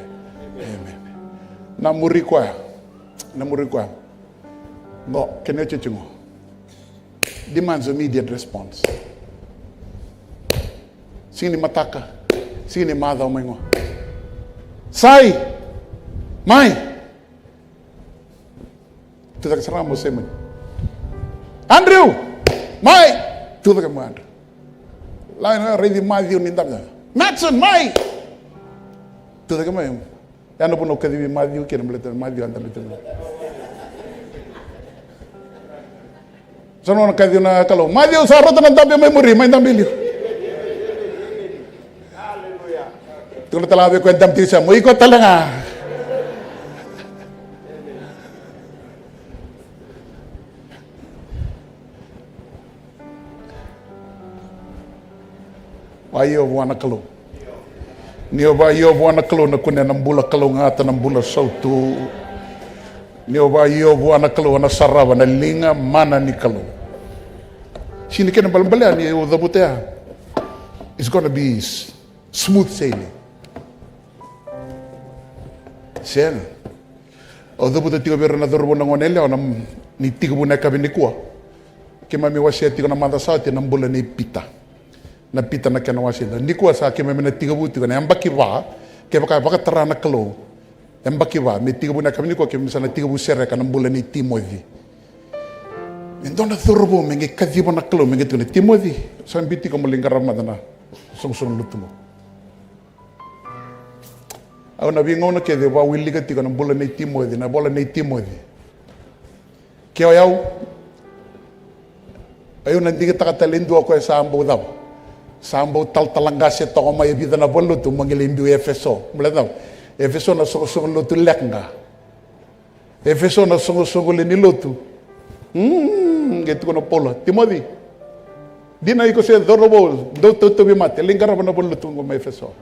Amen. Na muri koya. Na muri koya. Qo, kena iotioti qo. Demands immediate response. Siga ni mataka, siga ni macawa mai qo. Sai! Mai! Tucake sara ga mo Simon. Andrew! Mai! Tucake mo Andrew. Lai na raici Matthew ni dabe. Matson, mai! Tucake mai. Ya na vuna au kacivi Matthew kina, baleta Matthew a dabe tu. Sa nona kaci na Kalou, Matthew, sa rauta na dabe mai muri, mai dabe i liu. Tukuna tale ga vei koya e dabe tiko e yasana, o iko tale ga. Vakaio vua na Kalou. Ni o vakaio vua na Kalou, na kunea na bula kalougata, na bula sautu. Ni o vakaio vua na Kalou, o na sarava na liga mana ni Kalou. Sega ni kena balebale ni o cavuta ya, it's gonna be s-, smooth sailing. Sega. Au cavuta tiko vei ira na cauravou, na gone yalewa, na, ni tekivu na yakavi nikua. Keimami wasea tiko na macawa sa oti na bula nei Pita. Na Pita na kena wase. Nikua sa keimami na tekivu tiko na yabaki va, kevaka e vakatara na Kalou. Yabaki va, me tekivu na yakavi nikua, keimami sa na tekivu sereka na bula nei Timoci. Me dua na cauravou me qai kaciva na Kalou, me qai tukuna, Timoci, sa biu tiko mo lai qarava mada na soqosoqo lotu qo. Au na veigauna kece au vakawilika tiko na bula nei Timoci, na ivola nei Timoci. Ke o yau, o yau na digitaka tale e dua o koya sa bau cava? Sa bau talatala qase toka mai e vica na valenilotu mo qai lai biu e Efeso. Mo lai cava? Efeso na soqosoqo lotu leqa. Efeso na soqosoqo lewe ni lotu. Mm, qai tukuna o Paula, Timoci, dina iko se cauravou dau tautauvimate, lai qarava na valenilotu qo mai Efeso.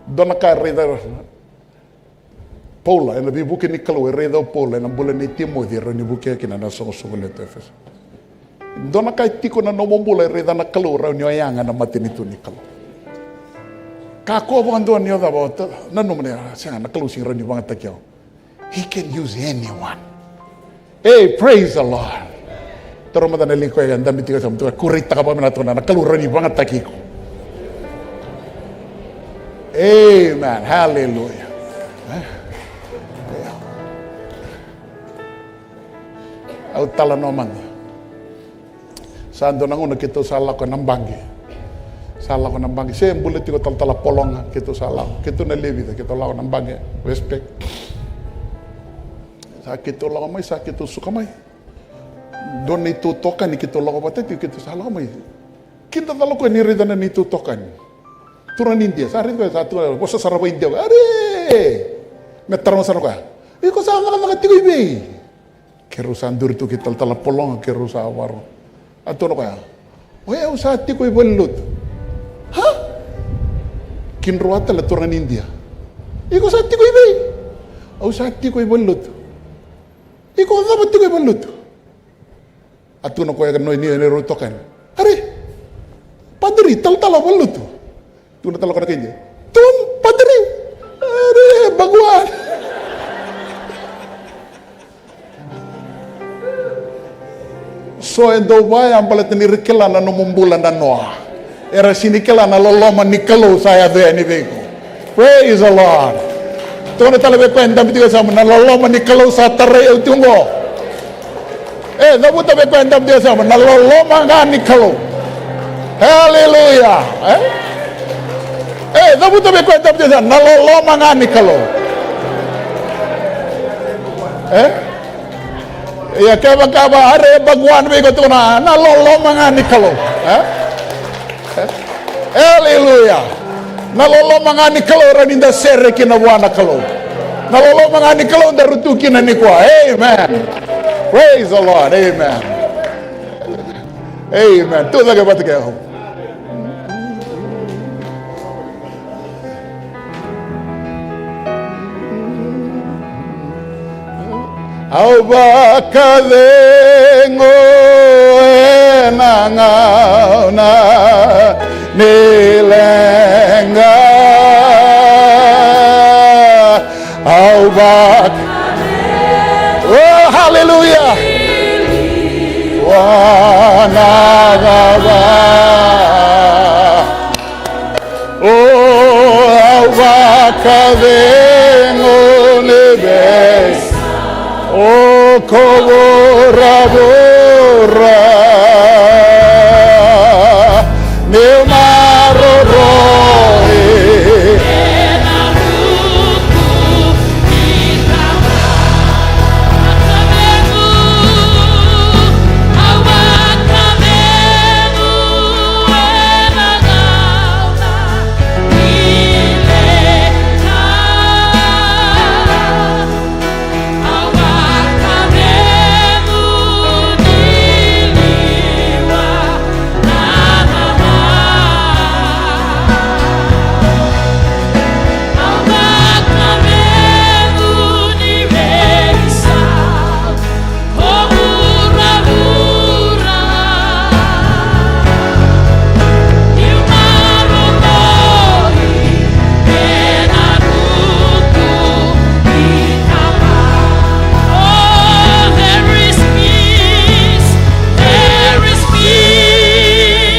Dua na ka e raica Paula ena veivuke ni Kalou, e raica o Paula ena bula nei Timoci, e rawa ni vukea kina na soqosoqo lewe tu Efeso. Dua na ka e tiko na nomu bula e raica na Kalou, rawa ni o yaga ena matanitu ni Kalou. Kakua vakadua ni o cava, o ta-, nanuma ni, a, sega, na Kalou sega ni rawa ni vagataki au. He can use anyone. Hey, praise the Lord. Taura mada na liga koya e dabe tiko e yasana, mo tukuna, kureitaka vakavinaka, tukuna, na Kalou rawa ni vagataki iko. Amen. Hallelujah. Au talanoa mada. Sa dua na gauna keitou sa lako ena baqe. Sa lako ena baqe. Se bula tiko talatala Pologa, keitou sa lako. Keitou na lewe vica, keitou lako ena baqe, Westpac. Sa keitou lako mai, sa keitou suka mai. Dua na neitou itokani keitou lako vata tiko, keitou sa lako mai. Kidacala o koya ni raica na neitou itokani. Turaga ni Idia, sa raica o koya, sa tukuna, vosa sara vakaIdia o koya. Are! Me taroga sara o koya. Iko sa cakacaka tiko i vei? Keirau sa duri tu kei talatala Pologa, keirau sa varo. A tukuna o koya, o yau sa tiko i valenilotu. Ha? Kidroa tale na turaga ni Idia. Iko sa tiko i vei? Au sa tiko i valenilotu. Iko cava tiko i valenilotu? A tukuna o koya, no, ni, ni rau itokani. Are, padiri, talatala valenilotu. Tukuna tale o koya na kai Idia. Tum, padiri. Are, baguan. So e dau vaya baleta ni ra kila na nomu bula nanoa. Era sega ni kila na loloma ni Kalou sa yaco yani vei iko. Praise the Lord. Tukuna tale vei koya e dabe tiko e yasana, na loloma ni Kalou sa tarai au tiko qo. E, cavuta vei koya e dabe tiko e yasana, na loloma ga ni Kalou. Haleluya. E? E, cavuta vei koya e cavuta, na loloma ga ni Kalou. E? Ia kevaka va are baguan vei iko, tukuna, na loloma ga ni Kalou. E? E? Haleluya. Na loloma ga ni Kalou, rawa ni da sere kina vua na Kalou. Na loloma ga ni Kalou daru tu kina nikua. Amen. Praise the Lord. Amen. Amen. Tucake vata kei au. Au vakacegu ena gauna ni leqa. Au vaka-, oh, haleluya. Vua na cava? O, au vakacegu ni vei, o, ko vuravura, niu maroroi.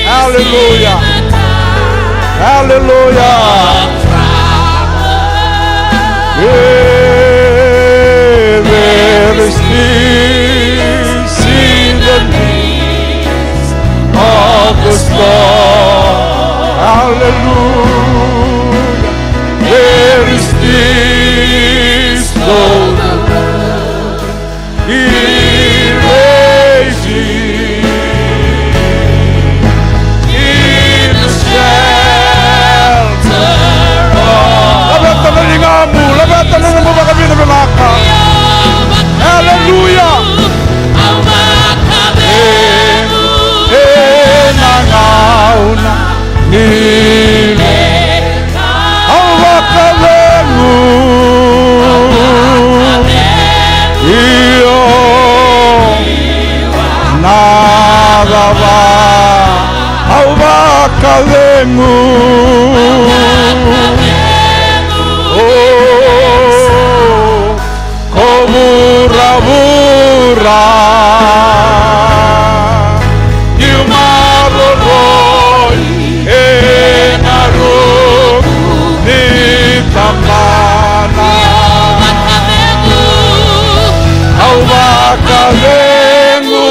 Hallelujah. Hallelujah. Yeah, there is peace in the midst of the storm. Hallelujah. There is peace, though the world is raging. In the shelter of, laveta na ligamu, laveta na nomu vakavinavinaka. Hallelujah. Ena gauna ni, au vakacegu. Io, na cava? Au vakacegu. O, ko vuravura, niu maroroi ena ruku ni tabana. Au vakacegu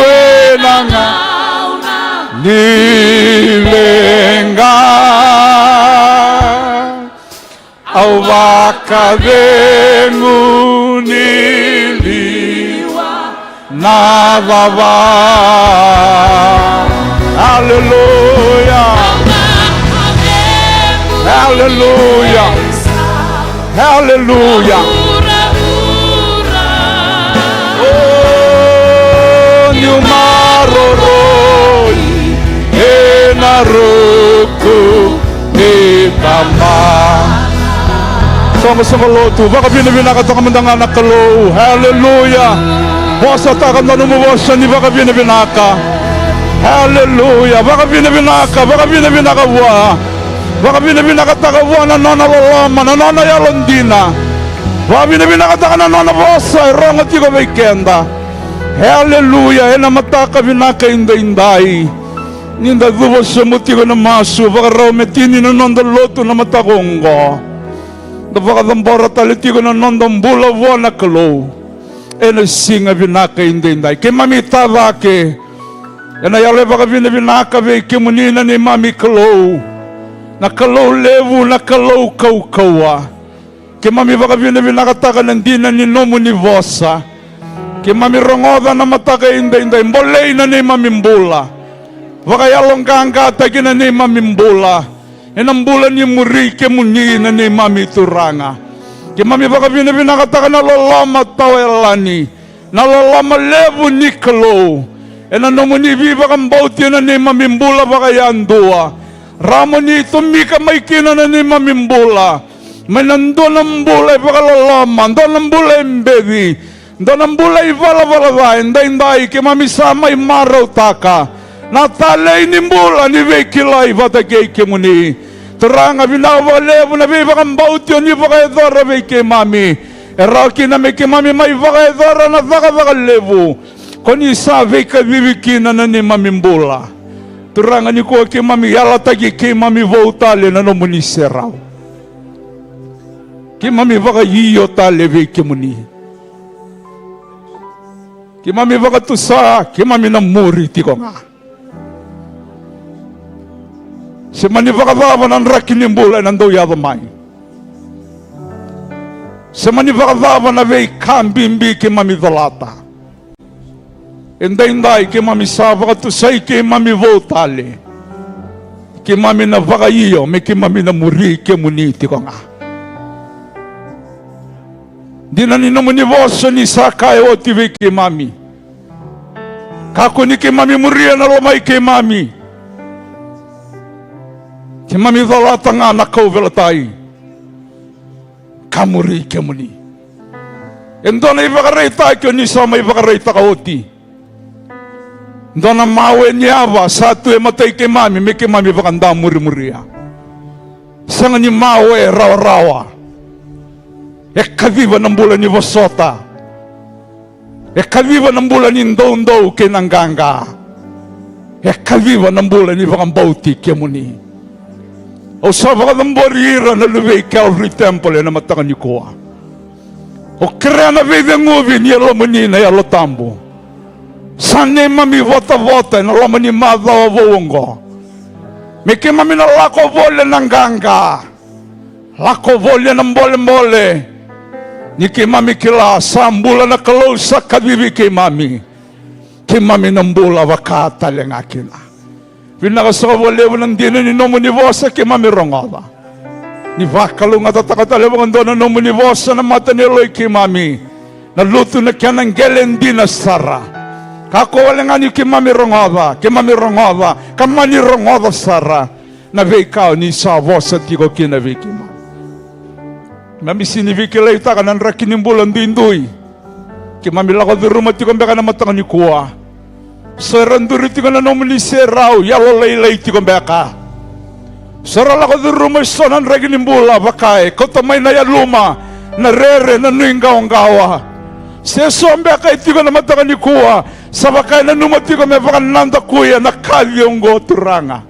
ena gauna ni leqa. Au vakacegu ni liwa na cava. Aleluya. Aleluya. Aleluya. O, niu maroroi ena ruku ni tama. Soqosoqo lotu, vakavinavinakataka mada ga na Kalou. Aleluya. Vosataka na nomu vosa ni vakavinavinaka. Aleluya. Vakavinavinaka, vakavinavinaka vua. Vakavinavinakataka vua na nona loloma, na nona yalodina. Vakavinavinakataka na nona vosa e rogo tiko vei keda. Aleluya. Ena mataka vinaka edaidai, ni da cuva sobu tiko na masu, vakarau me tini na noda lotu na mataka oqo. Da vakacabora tale tiko na noda bula vua na Kalou ena siga vinaka edaidai. Keimami ta cake Ena yalo e vakavinavinaka vei kemuni na neimami Kalou, na Kalou levu, na Kalou kaukauwa. Keimami vakavinavinakataka na dina ni nomuni vosa. Keimami rogoca na mataka edaidai, bolei na neimami bula. Vakayaloqaqataki na neimami bula ena bula ni muri kemuni na neimami Turaga. Keimami vakavinavinakataka na loloma tawayalani, na loloma levu ni Kalou, ena nomuni veivakabauti ena neimami bula vakayadua. Rawa mo ni tomika mai kina na neimami bula mai na dua na bula e vakaloloma, dua na bula e beci, dua na bula ivalavala ca. Edaidai keimami sa mai marautaka na talei ni bula ni veikilai vata kei kemuni. Turaga, vinaka vakalevu na veivakabauti o ni vakayacora vei keimami. E rawa kina me keimami mai vakayacora na cakacaka levu ko ni sa veikacivi kina na neimami bula. Turaga, nikua keimami yalataki keimami vou tale na nomuni serau. Keimami vakaio tale vei kemuni. Keimami vakatusa, keimami na muri tiko ga. Se mani vakacava na draki ni bula ena dau yaco mai, se mani vakacava na veika bibi keimami colata, edaidai keimami sa vakatusai keimami vou tale. Keimami na vakaio me keimami na muri kemuni tiko ga. Dina ni nomuni vosa ni sa kaya oti vei keimami, kakua ni keimami muria na lomai keimami. Keimami colata ga na kauveilatai ka muri kemuni. E dua na ivakaraitaki o ni sa mai vakaraitaka oti. Dua na mawe ni yava sa tu e matai keimami me keimami vakadamurimuria. Sega ni mawe rawarawa. E kaciva na bula ni vosota. E kaciva na bula ni doudou kei na qaqa. E kaciva na bula ni vakabauti kemuni. Au sa vakacabori ira na luvei Calvary Temple ena mataka nikua. Au kerea na veiceguvi ni Yalomuni na Yalo Tabu. Sa neimami votavota ena loma ni macawa vou oqo, me keimami na lako voli ena qaqa, lako voli ena bolebole, ni keimami kila sa bula na Kalou sa kacivi keimami. Keimami na bula vaka tale ga kina. Vinaka saka vakalevu na dina ni nomuni vosa keimami rogoca. Ni vakalougatataka tale vakadua na nomuni vosa na mata ni yaloi keimami. Na lutu na kena qele dina sara. Kakua wale ga ni keimami rogoca, keimami rogoca, ka mani rogoca sara na veika o ni sa vosa tiko kina vei keimami. Keimami sini veikilaitaka na draki ni bula duidui. Keimami lako curuma tiko beka na mataka nikua. So era duri tiko na nomuni serau, yalolailai tiko beka. So era lako curuma eso na draki ni bula, vaka e kauta mai na yaluma, na rere, na nuiqawaqawa. Se so beka e tiko na mataka nikua, sa vaka e nanuma tiko me vakanadakuya na kaci oqo, Turaga.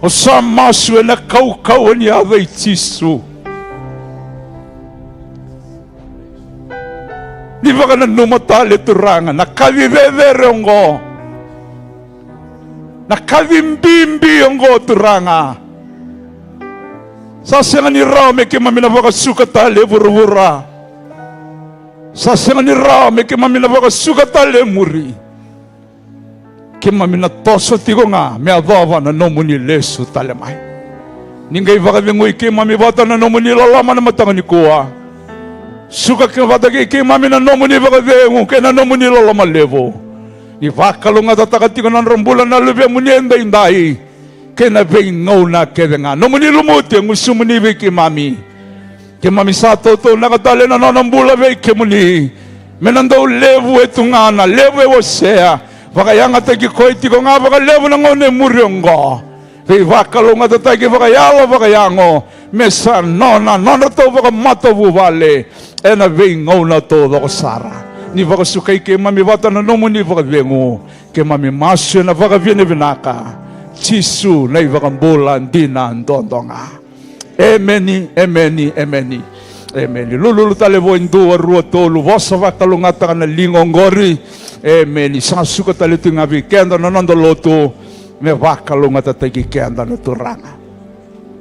Au sa masu ena kaukauwa ni yaca i Jisu. Ni vakananuma tale, Turaga, na kaci cecere oqo, na kaci bibi oqo, Turaga. Sa sega ni rawa me keimami na vakasuka tale e vuravura. Sa sega ni rawa me keimami na vakasuka tale e muri. Keimami na toso tiko ga me yacova na nomuni lesu tale mai. Ni qai vakacegui keimami vata na nomuni loloma na mataka nikua. Suka ke vata kei keimami na nomuni vakacegu kei na nomuni loloma levu. Ni vakalougatataka tiko na nodra bula na luvemuni edaidai kei na veigauna kece ga. Nomuni lumuti e gusumuni vei keimami. Keimami sa tautuanaka tale na nona bula vei kemuni. Me na dau levu e tugana, levu e wasea. Vakayagataki koya tiko ga vakalevu na gauna e muri oqo. Veivakalougatataki vakayalo vakayago. Me sa nona, nodratou vakamatavuvale ena veigauna taucoko sara. Ni vakasukai keimami vata na nomuni vakacegu. Keimami masu ena vakavinavinaka. Jisu na iVakabula dina duadua ga. Emeni, emeni, emeni. Emeni. Lululu tale vou e dua, rua, tolu, vosa vakalougatataka na liga oqori. Emeni. Sa suka tale tu ga vei keda na noda lotu, me vakalougatataki keda na Turaga.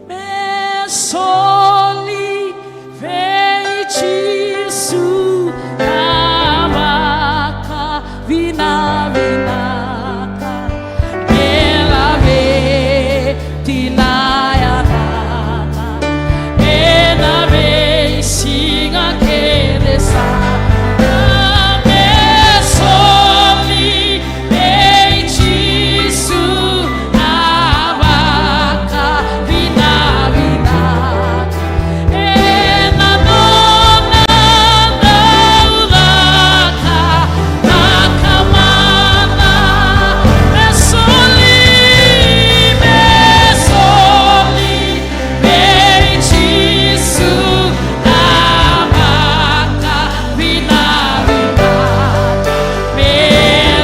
Me soli vei Jisu na vakavinavinaka, me laveti na yacana ena veisiga kece sara. Me soli vei Jisu na vakavinavinaka, ena nona caucau na kamana. Me soli, me soli vei Jisu na vakavinavinaka, me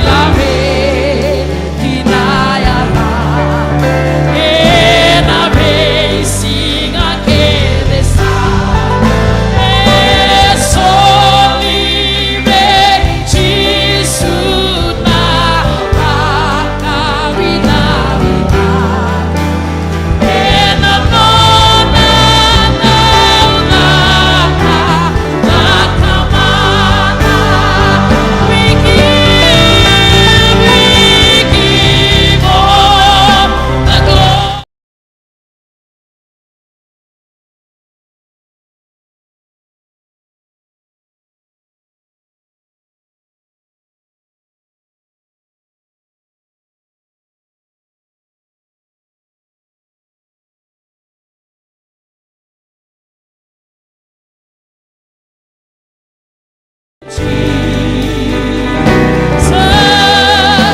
laveti na yacana ena veisiga kece sara. Me soli vei Jisu na vakavinavinaka, ena nona caucau na kamana. We give, we give all the glory.